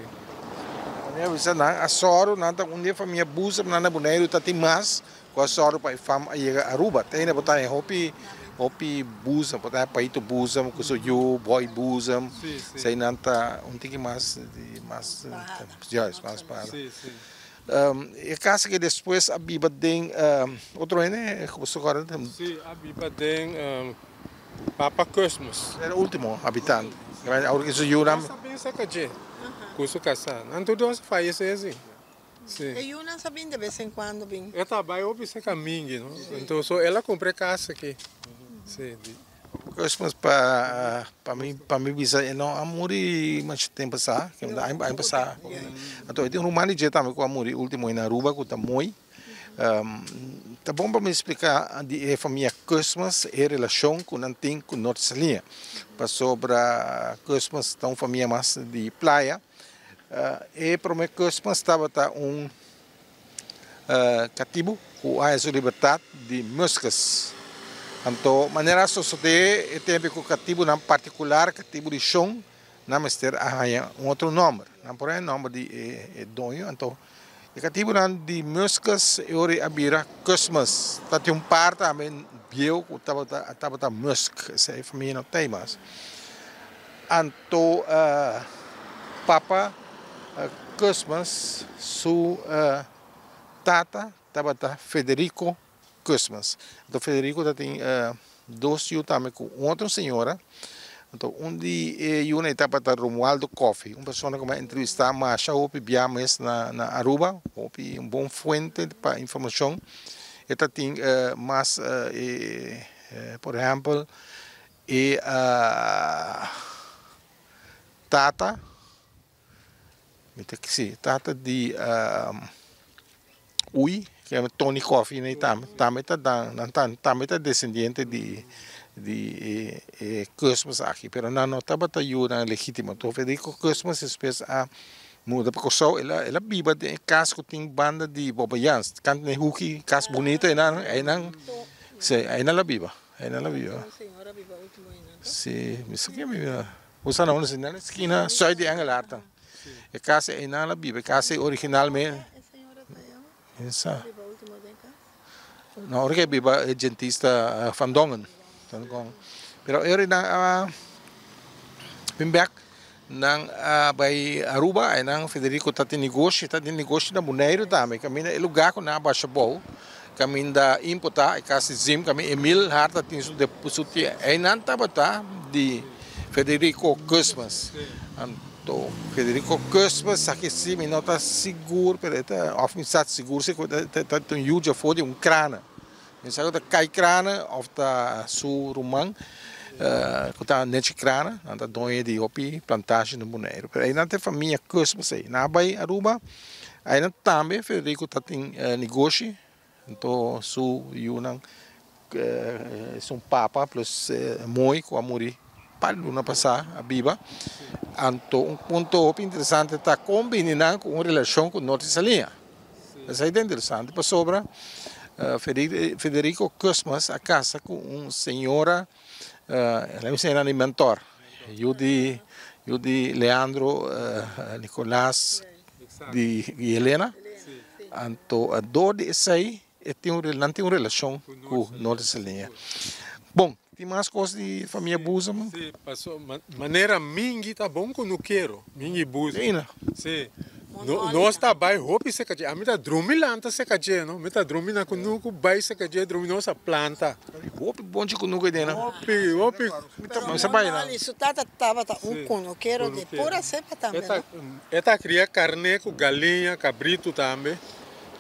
Mi a bisa nan a sòru nan ta un di e famia Boezem nan na Boneiru ta tin mas ku a sòru pa e fam a yega Aruba. Te ainda bo ta haña hopi hopi Boezem bo ta haña Paito Boezem ku su yu Boy Boezem esei nan ta un tiki mas di mas. Juist, mas para. Sí, sí. E casa que despues a biba den otro hende, como se acorda? Sí, a biba den Papa Cosmos. Era ultimo habitante. Ahora que su yunan. Nos a bin saca dje cu su casa. Nan tur dos a fallece si. Sí. E yunan sa bin de bes en cuando bin. E ta bay hopi saca mingui, no? Entonces so el a cumpra e casa aki. Sí. Christmas pa pa mi pa mi bisa e no a muri masha tempo pasá aña pasá anto e tin un ruman di dje tambe ku a muri ultimo na Aruba ku ta moi ta bon pa mi splika di e famia Christmas e relashon ku nan tin ku Norte Saliña pasobra Christmas ta un famia mas di playa e prome Christmas tabata un Katibu ku a haña su libertat di Muskus. Anto manera a sosodé e tempu ku katibunan partikular, katibu di shon, nan mester a haña un otro nòmber. Nan por haña nòmber di e doño. Anto e katibunan di Muskus e ora a bira Kusmus. Ta tin un par tambe bieu ku tabata tabata Musk, esei famia no ta ei mas. Anto papa Cosmas su tata tabata Federico Cosmas. Anto Federico ta tin dos yu tambe cu un otro señora. Anto un di e yunan tabata Romualdo Coffie, un persona cu mi a entrevista masha hopi bia mes na Aruba, hopi un bon fuente pa informacion. E ta tin mas por ehempel E tata, mi ta si, tata di Uy, ke yama Tony Coffie nei tambe, tambe ta dan, nan tambe ta desendiente di di e Cosmos aki, pero nan no tabata yunan legitimo. Enton Federico Cosmos despues a muda pa Kòrsou, el a el a biba den e kas ku tin banda di Bobbejans, kant den e huki, kas bunito einan, einan, si, einan el a biba. Einan la biba. Si, mi sa ken biba. Bo sa na unda si na eskina sùit di Engelhardt. E kas einan la biba, e kas ei originalmente. Mi sa. No, ora ke biba e dentista Van Dongen. Pero e ora nan a bin bek, nan a bai Aruba, einan Federico ta tin negoshi, ta tin negoshi na Boneiru tambe. Kaminda e lugá ku nan a basha bou. Kaminda importá e kas di Zim, kaminda Emil Harta tin su su tia. Einan tabata di Federico Cusmas. Anto Federico Cusmas aki si mi no ta sigur pero e ta of mi sa sigur si ku ta ta un yu djafó di un krana. Mi sa ku ta Kai Krana of ta su ruman ku ta Nechi Krana. Nan ta doño di hopi plantashi na Boneiru. Pero einan ta e famia Cusmas ei. Nan a bai Aruba. Einan tambe Federico ta tin negoshi. Anto su yunan esun papa plus mooi ku a muri par di luna pasá a biba. Anto un punto hopi interesante ta kon bini nan ku un relashon ku Norte Saliña. Esei ta interesante pasobra Federico Cusmas a kasa ku un señora, el a bisa di mentor, yu di yu di Leandro Nicolas di Helena. Anto dor di esei e tin un nan tin un relashon ku Norte Saliña. Bon, tin mas kos di famia Buzema? Si, paso manera Mingi ta bon ku nukero, Mingi Buzema. Si, nos ta bai hopi seka dje, ami ta drumi lanta seka dje no, mi ta drumi na kunuku bai seka dje drumi nos a planta. Hopi bonchi kunuku ei den nan. Hopi, hopi. Pero Monoli su tata tabata un kunukero di pura sepa tambe no? E ta kria karné ku galiña, kabritu tambe.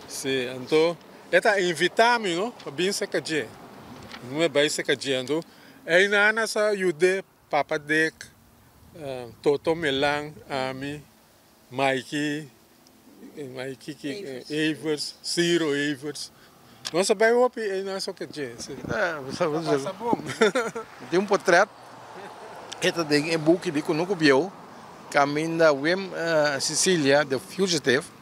Si, anto e ta invitá mi no pa bin seka dje. Mi a bai seka dje anto einan a sa yud'é Papa Dick, Toto Melan, ami, Mikey, Mikey ki Evers, Ciro Evers. Nos a bai hopi einan soka dje. Si. Ta pasa bon. Tin un potret e ta den e buki di Kunuku Bieu kaminda Wim Cecilia, The Fugitive.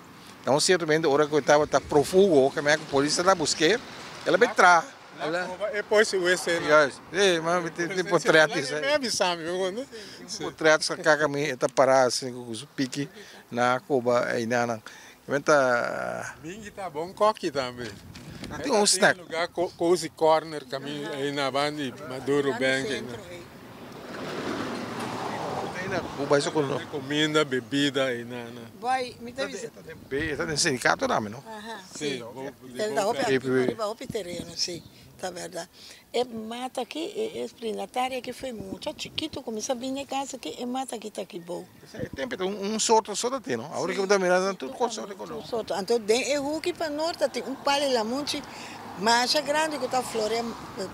Na un sierto momento ora ku e tabata profugo, ke mea ku polis tabata busk'é, el a bai traha. La koba e pois si wc no. Juist, si, ma mi tin potret di esei. Mi a bisa mi, bo kono. Tin potret sa kaka mi e ta pará asin ku su piki na koba einanan. Mi ta. Mingi ta bon koki tambe. Tin un snack. E ta tin lugar Cozy Corner kaminda ei na banda di Maduro Bank ei. Bo bai so ku. Kuminda, bebida ei na. Boy, mi ta bisa. E ta den sindicato tambe, no? Aha, si. El ta hopi activo riba hopi tereno, si, ta berdad. E mata aki, e esprinataria aki foi mucha chikito cuminsa bini e cas aki, e mata aki ta aki bou. E tempo ta un sorto so ta tin, no? Awor ki bo ta mira nan tur cos sorto di color. Tur sorto. Anto den e huki pa nort ta tin un palo di lamunchi masha grandi cu ta florea,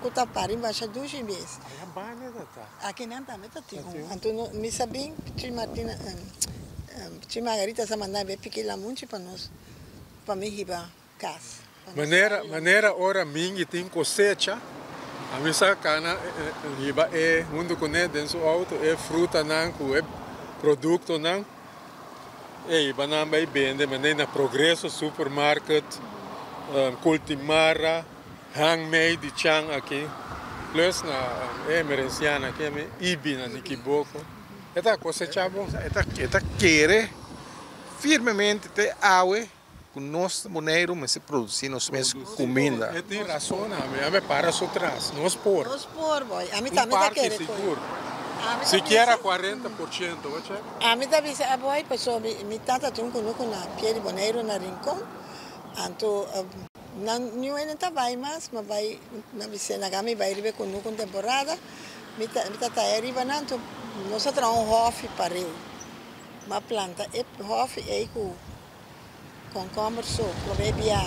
cu ta pari masha dushi mes. Aya banda ta ta. Aki nan tambe ta tin un. Anto no, mi sa bin, Chi Martina, Chi Margarita sa manda mi piki lamunchi pa nos, pa mi hiba cas. Manera, manera ora Mingi tin cosecha, ami sa cana hiba e hunto cune den su auto e frutanan cu e productonan e hiba nan bay bende manera na Progreso Supermarket, Cultimara, Hangmei di Chan aki, plus na e Emerenciana aki, ami Ibi na Nikiboko. E ta cosecha bon. E ta kere firmemente te awe ku nos Boneiru mester produsí nos mes kuminda. E tin rason ami, ami para su tras. Nos por. Nos por boy. Ami Un tambe ta parti kere koe. sigur. Ami ta Sikiera bisa. 40%, bo chek. Ami ta bisa a boy pasobra mi mi tata tin un kunuku na pie di Boneiru na Rincon. Anto nan niun hende ta bai mas, ma bai na bis'é laga mi bai riba e kunuku un temporada. Mi ta mi ta tae riba nan anto nos a traha un hòfi pareu. M'a planta e hòfi ei ku Konkomber so promé bia.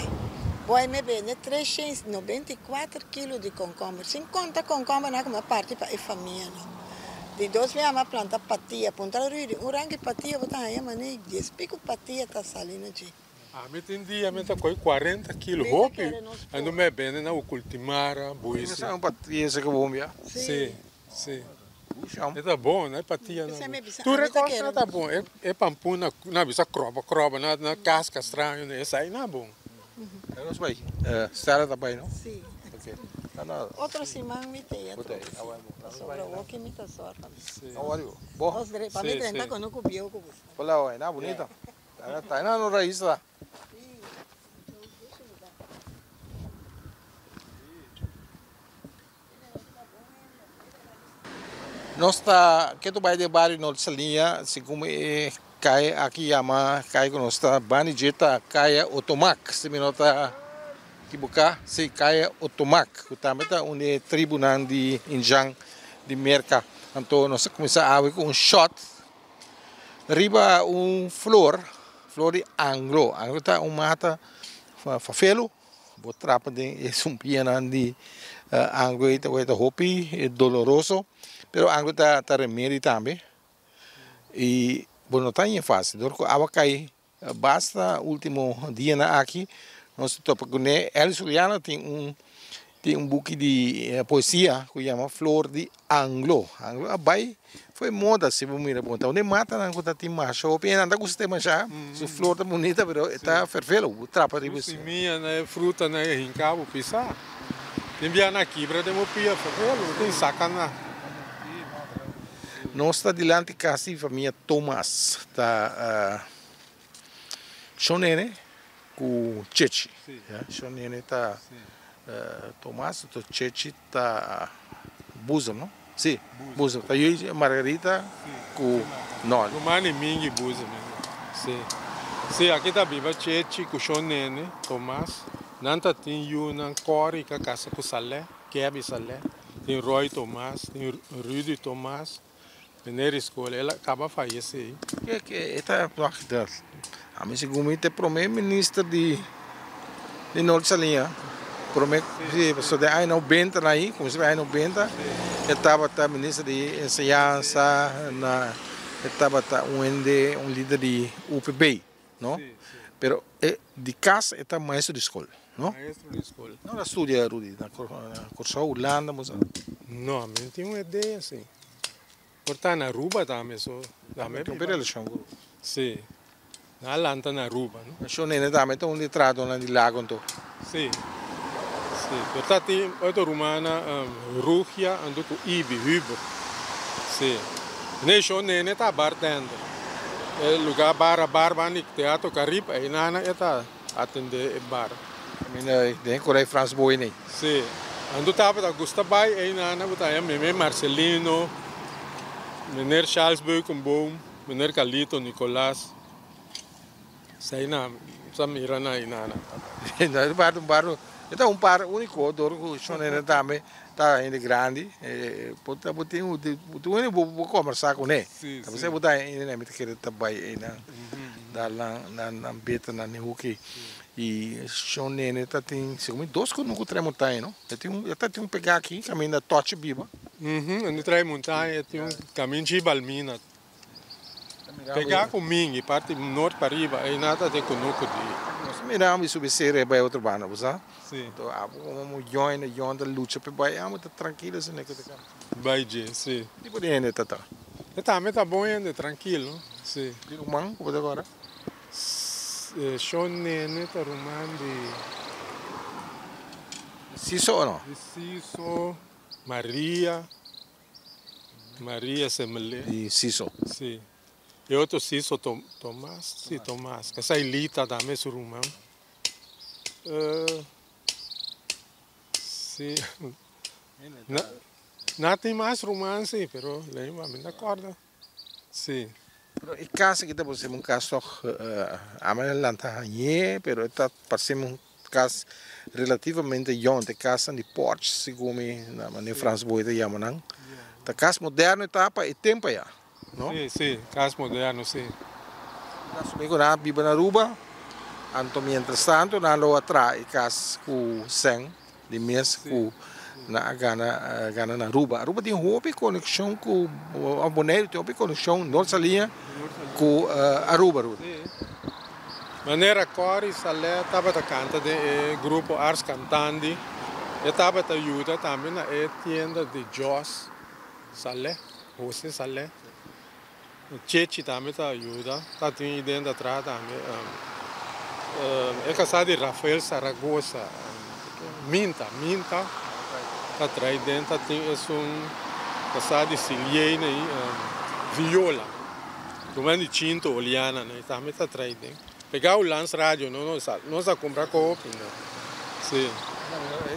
Boy me bende 394 kilo di konkomber, sin konta konkombernan ku mi a parti pa e famianan. Di dos bia mi a planta patia, puntra Rudy, un ranki patia bo ta haña manera dies piku patia ta sali na dje. Ami tin dia mi ta kohe 40 kilo, hopi, anto mi a bende na Ukultimara, Buisi. Un patia esaki bo bia? Si, si. E ta bon, e patia nan bon. Tur e kosnan ta bon, e pampuna nan a bisa kroba kroba, nan kaska straño, esai nan bon. Nos bai, Stella ta bai no? Si. Otro siman mi ta yendo. Pasobra awoki mi ta sòrga. Pa mi drenta kono ku bieu ku gusta. Hola, hoy, na bonita. Ta na no rais la. Nos ta ketu bai den bario Norte Saliña, segun e kaya aki yama, kaya ku nos ta bani dje ta Kaya Otomac, si mi no ta Kiboká, sí, Kaya Otomac, ku tambe ta un di e tribunan di Injan di Merka. Anto nos a kuminsá awe ku un shòt riba un flor, flor di anglo. Anglo ta un mata fafelu, bo trapa den e sumpianan di anglo ei ta ta hopi doloroso, pero anglo ta remedi tambe i bo no ta haña fásil. Dor ku awa kai Basta ultimo dianan aki nos ta topa kuné. Elvis Juliana tin un tin un buki di poesia ku yama Flor di Anglo. Anglo a bai fo'i moda si bo mira bon. Ta un di e matanan ku ta tin masha hopi hende nan ta gusta e masha. Su flor ta bunita pero e ta fervelo bo trapa riba Su simia na e fruta na e hinka bo pisa. Tin bia na kibra den bo pia fervelo bo tin saka na. Nos ta dilanti kas di famia Thomas ta Shon Nene ku Chechi. Shon Nene ta Thomas anto Chechi ta Boezem no? Si, Boezem. Ta yu Margarita ku Nolly. Ruman i Mingi Boezem. Si. Si, aki ta biba Chechi ku Shon Nene, Thomas. Nan ta tin yunan Corrie ka kasa ku Saleh. Kevy Saleh, tin Roy Tomas, tin Rudy Tomas, meneer di skol, el a kaba fayesé. Ke ke e ta wacht ami segun mi ta e prome minister di di Noord Saliña prome si pasobra den aña nobenta nan ahi kuminsá den aña nobenta e tabata minister di enseñansa na e tabata un hende un lider di UPB. No? Pero e di cas e ta maestro di school, no? Maestro di school. No la studia Rudy na Corsou, Hulanda, bo sa? No, mi no tin un idea si. Por ta na Aruba tambe so. Tambe tin un relacion cu Aruba. Si. Nan a lanta na Aruba, no? Shon Nene tambe ta un di tradonan di lago anto. Si. Si. Por ta tin otro rumannan Rugia anto cu Ibi, Huber. Si. Ne Shon Nene ta bartender. E lugar bar a bar banda di Teatro Carib eynana e ta atende e bar. Caminda den Corei Frans Boy nei. Si. Anto tabata gusta bay eynana bo ta haña Meme Marcelino, Meneer Charles Beukenboom, Meneer Carlito Nicolas. Esei na sa mira na inana. No e un bar, e ta un par unico dor cu shonene tambe ta hende grandi, por ta bo tin bo tin hende bo por combersa cune. Ta pesey bo ta hende nan mi ta kere ta bay eynan dar nan nan beta nan e hoki y shonene ta tin segun mi dos cunucu trae montaña no, e tin un e ta tin un pega aki caminda Tochi biba. Unda trae montaña e tin un caminchi Balmina. Pegá ku Mingi, parti nort pariba, ei nan ta den kunuku di. Nos mira mi subi sera e bai otro banda, bo sa? Si. Anto abo komo mu yòn e yòn ta lucha p'e bai, amo ta trankilo asina ku ta kaba. Bai dje, si. Ki tipo di hende ta ta? E tambe ta bon hende, trankilo, si. Di ruman ku bo ta kòrda? Shon Nene ta ruman di. Siso o no? Di Siso, Maria. Maria Semele. Di Siso. Si. E otro Siso Tomas, si Tomas. Esai Lita tambe su ruman. Si. Na tin mas ruman si, pero lei mi ta corda. Si. Pero e cas aki ta por ser un cas toch ame a lanta hañe, pero e ta parse un cas relativamente yong, ta e casnan di porch segun mi na manera Frans Boy ta yama nan. Ta cas moderno e ta pa e tempo aya, no? Si, si, cas moderno, si. Ta asumi cu nan a biba na Aruba, anto mientras tanto nan lo a traha e cas cu sèn Di mes ku nan a gana gana na Aruba. Aruba tin hopi konekshon ku of Boneiru tin hopi konekshon Noord Saliña ku Aruba. Manera Corrie Saleh tabata kanta den e grupo Ars Cantandi, e tabata yuda tambe na e tienda di Jos Saleh, Jose Saleh. Chechi tambe ta yuda, ta tin idea ta traha tambe. E kasá di Rafael Zaragoza, Minta, Minta ta traha den, ta tin esun kasá di Siliene ei, Viola, ruman di Chinto Oliana ei tambe ta traha den. Pegá Ulans Radio no nos a nos a kumpra kopi no, si.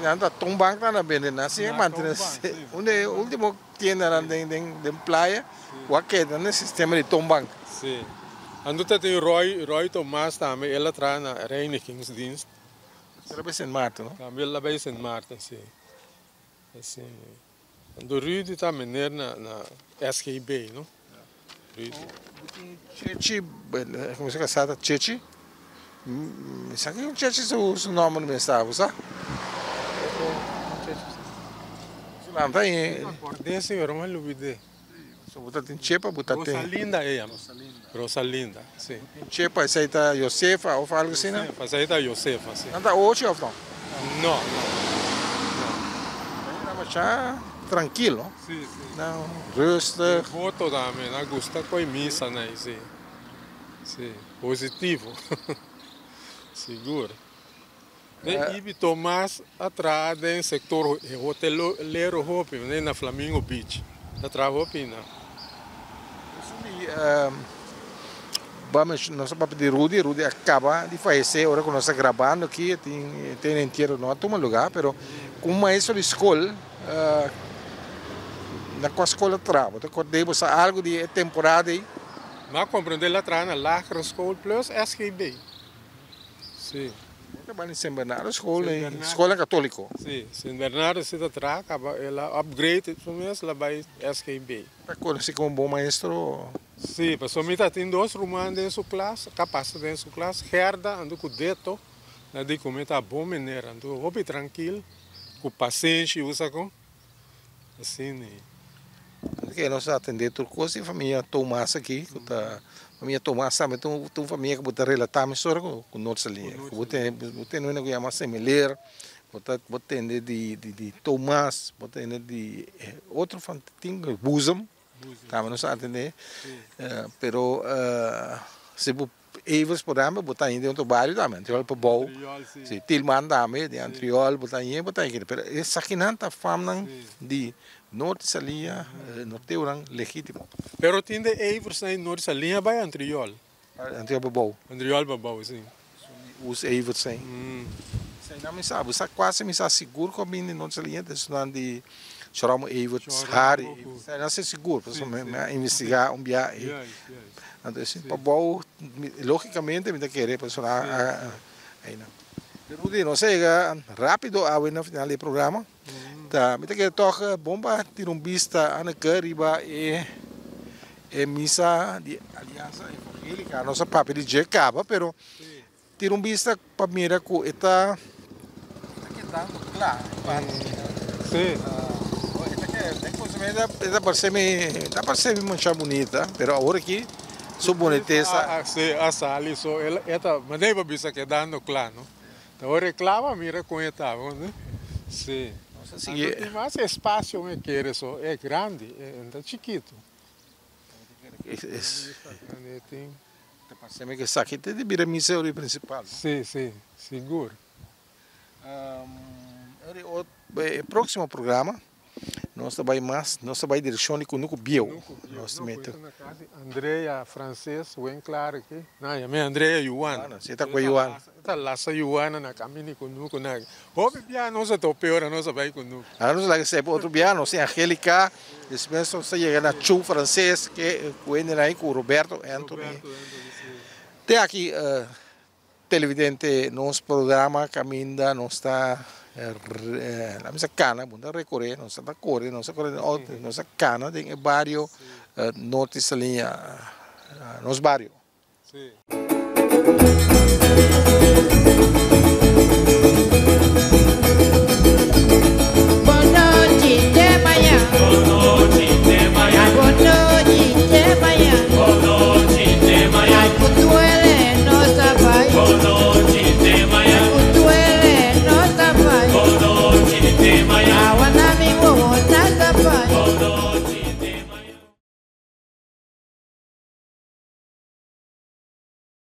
Nan ta tumbank nan a bende nan sigue mantene un di e ultimo Tiendanan den den den playa ku a keda na sistema di toonbank. Sí. Anto ta tin Roy, Roy Tomas tambe, el a traha na Reinigingsdienst. El a bai Sint Maarten, no? Tambe el a bai Sint Maarten, si. Asina. Anto Rudy ta meneer na na SGB, no? Rudy. Chechi, como se casá ta Chechi? Mi sa ki Chechi su su nomber mi sa, bo sa? Su nan ta Mi acordé si, pero mi a lubidé. So bo ta tin Chepa, bo ta tin. Rosalinda e yama. Rosalinda, si. Chepa, esei ta Josefa of algo asina? Josefa, esei ta Josefa, si. Nan ta ochi of no? No, no, no. Nan masha trankil, no? Si, si. Nan rustig. Devoto tambe, nan gusta koi misa nan, si. Si, positivo. Sigur. Den Ibi Tomas a traha den sector hotelero hopi, manera na Flamingo Beach. A traha hopi na. Nos a papia di Rudy, Rudy a caba di fayece ora cu nos ta grabando aki, tin e entiero no a tuma lugar, pero cu un maestro di scol, na cua scol a traha? Bo ta corda bo sa algo di e temporada ey? Mi a comprende el a traha na lagere school plus SGB. Sí. Bo ta bai Sint Bernardo school, schola católico. Sí, Sint Bernardo si ta traha caba el a upgrade su mes el a bai SGB. Ta conoci como bon maestro? Sí, pasobra mi ta tin dos ruman den su klas, ka pasa den su klas, Gerda anto cu Deto, nan di cu mi ta bon meneer, anto hopi trankil, cu pasenshi usa con. Asina e. Ke nos a atendé tur kos di famia Tomas aki, ku ta famia Tomas tambe ta un famia ku bo ta relatá mesora ku Noord Saliña. Ku bo tende bo tende un hende ku yama Semeler, bo ta bo tende di di Tomas, bo tende di otro tin Boezem tambe nos a atendé, pero si bo Evers por ehempel bo ta haña den otro bario tambe, Antriol pa bou, si Tilman tambe den Antriol bo ta haña bo ta haña pero esakinan ta famnan di Noord Saliña, norteonan legitimo. Pero tin de Evers na Noord Saliña bai Antriol. Antriol pa bou. Antriol pa bou, si. Us Evers ei. Eseinan mi sa, bo sa kuasi mi sa sigur ku a bini di Noord Saliña ta esunnan di Shoromo Everts, Harry Everts, eseinan si sigur pasobra mi a investigá un bia ei. Anto esi pa bou, logicamente mi ta kere pasobra einan. Rudy, nos a yega rapido awe na final di e programa. Ta mi ta kere tog bon pa tira un bista Anneke riba e e misa di Aliansa Evangelica. Nos a papia di dje caba, pero tira un bista pa mira cu e ta e ta kedando cla e parti. Sí. E ta keda, den consimente e ta parse mi, e ta parse mi mucha bunita, pero awor aki su bunitesa. Sí, a sali so, e ta, manera bo bisa kedando cla, no? Ta ora e clava mira con e ta bo no si. Nos a sigui. Anto tin mas espacio mi kere so e grandi e no ta chikito. Es tin. Ta parse mi ke esaki ta di bira misa ora principal. Si si sigur. E proximo programa. Nos ta bai mas, nos ta bai direccion di Kunuku Bieu. Nos ta mete. Andrea Frances wen klaar aki. Na yam'é Andrea Yuana. Si e ta ku Yuana. E ta lasa Yuana na kamin di Kunuku na. Hopi bia nos a tope ora nos a bai Kunuku. Ahora nos laga esei pa otro bia. Nos tin Angelica, despues nos ta yega na Chu Frances ke ku hende nan ku Roberto Anthony. Roberto Anthony si. Te aki Televidente, nos programa caminda nos ta la misa cana, bo ta recorre, nos ta core, nos ta core den auto, nos ta cana den e bario Norte Saliña, nos bario. Sí.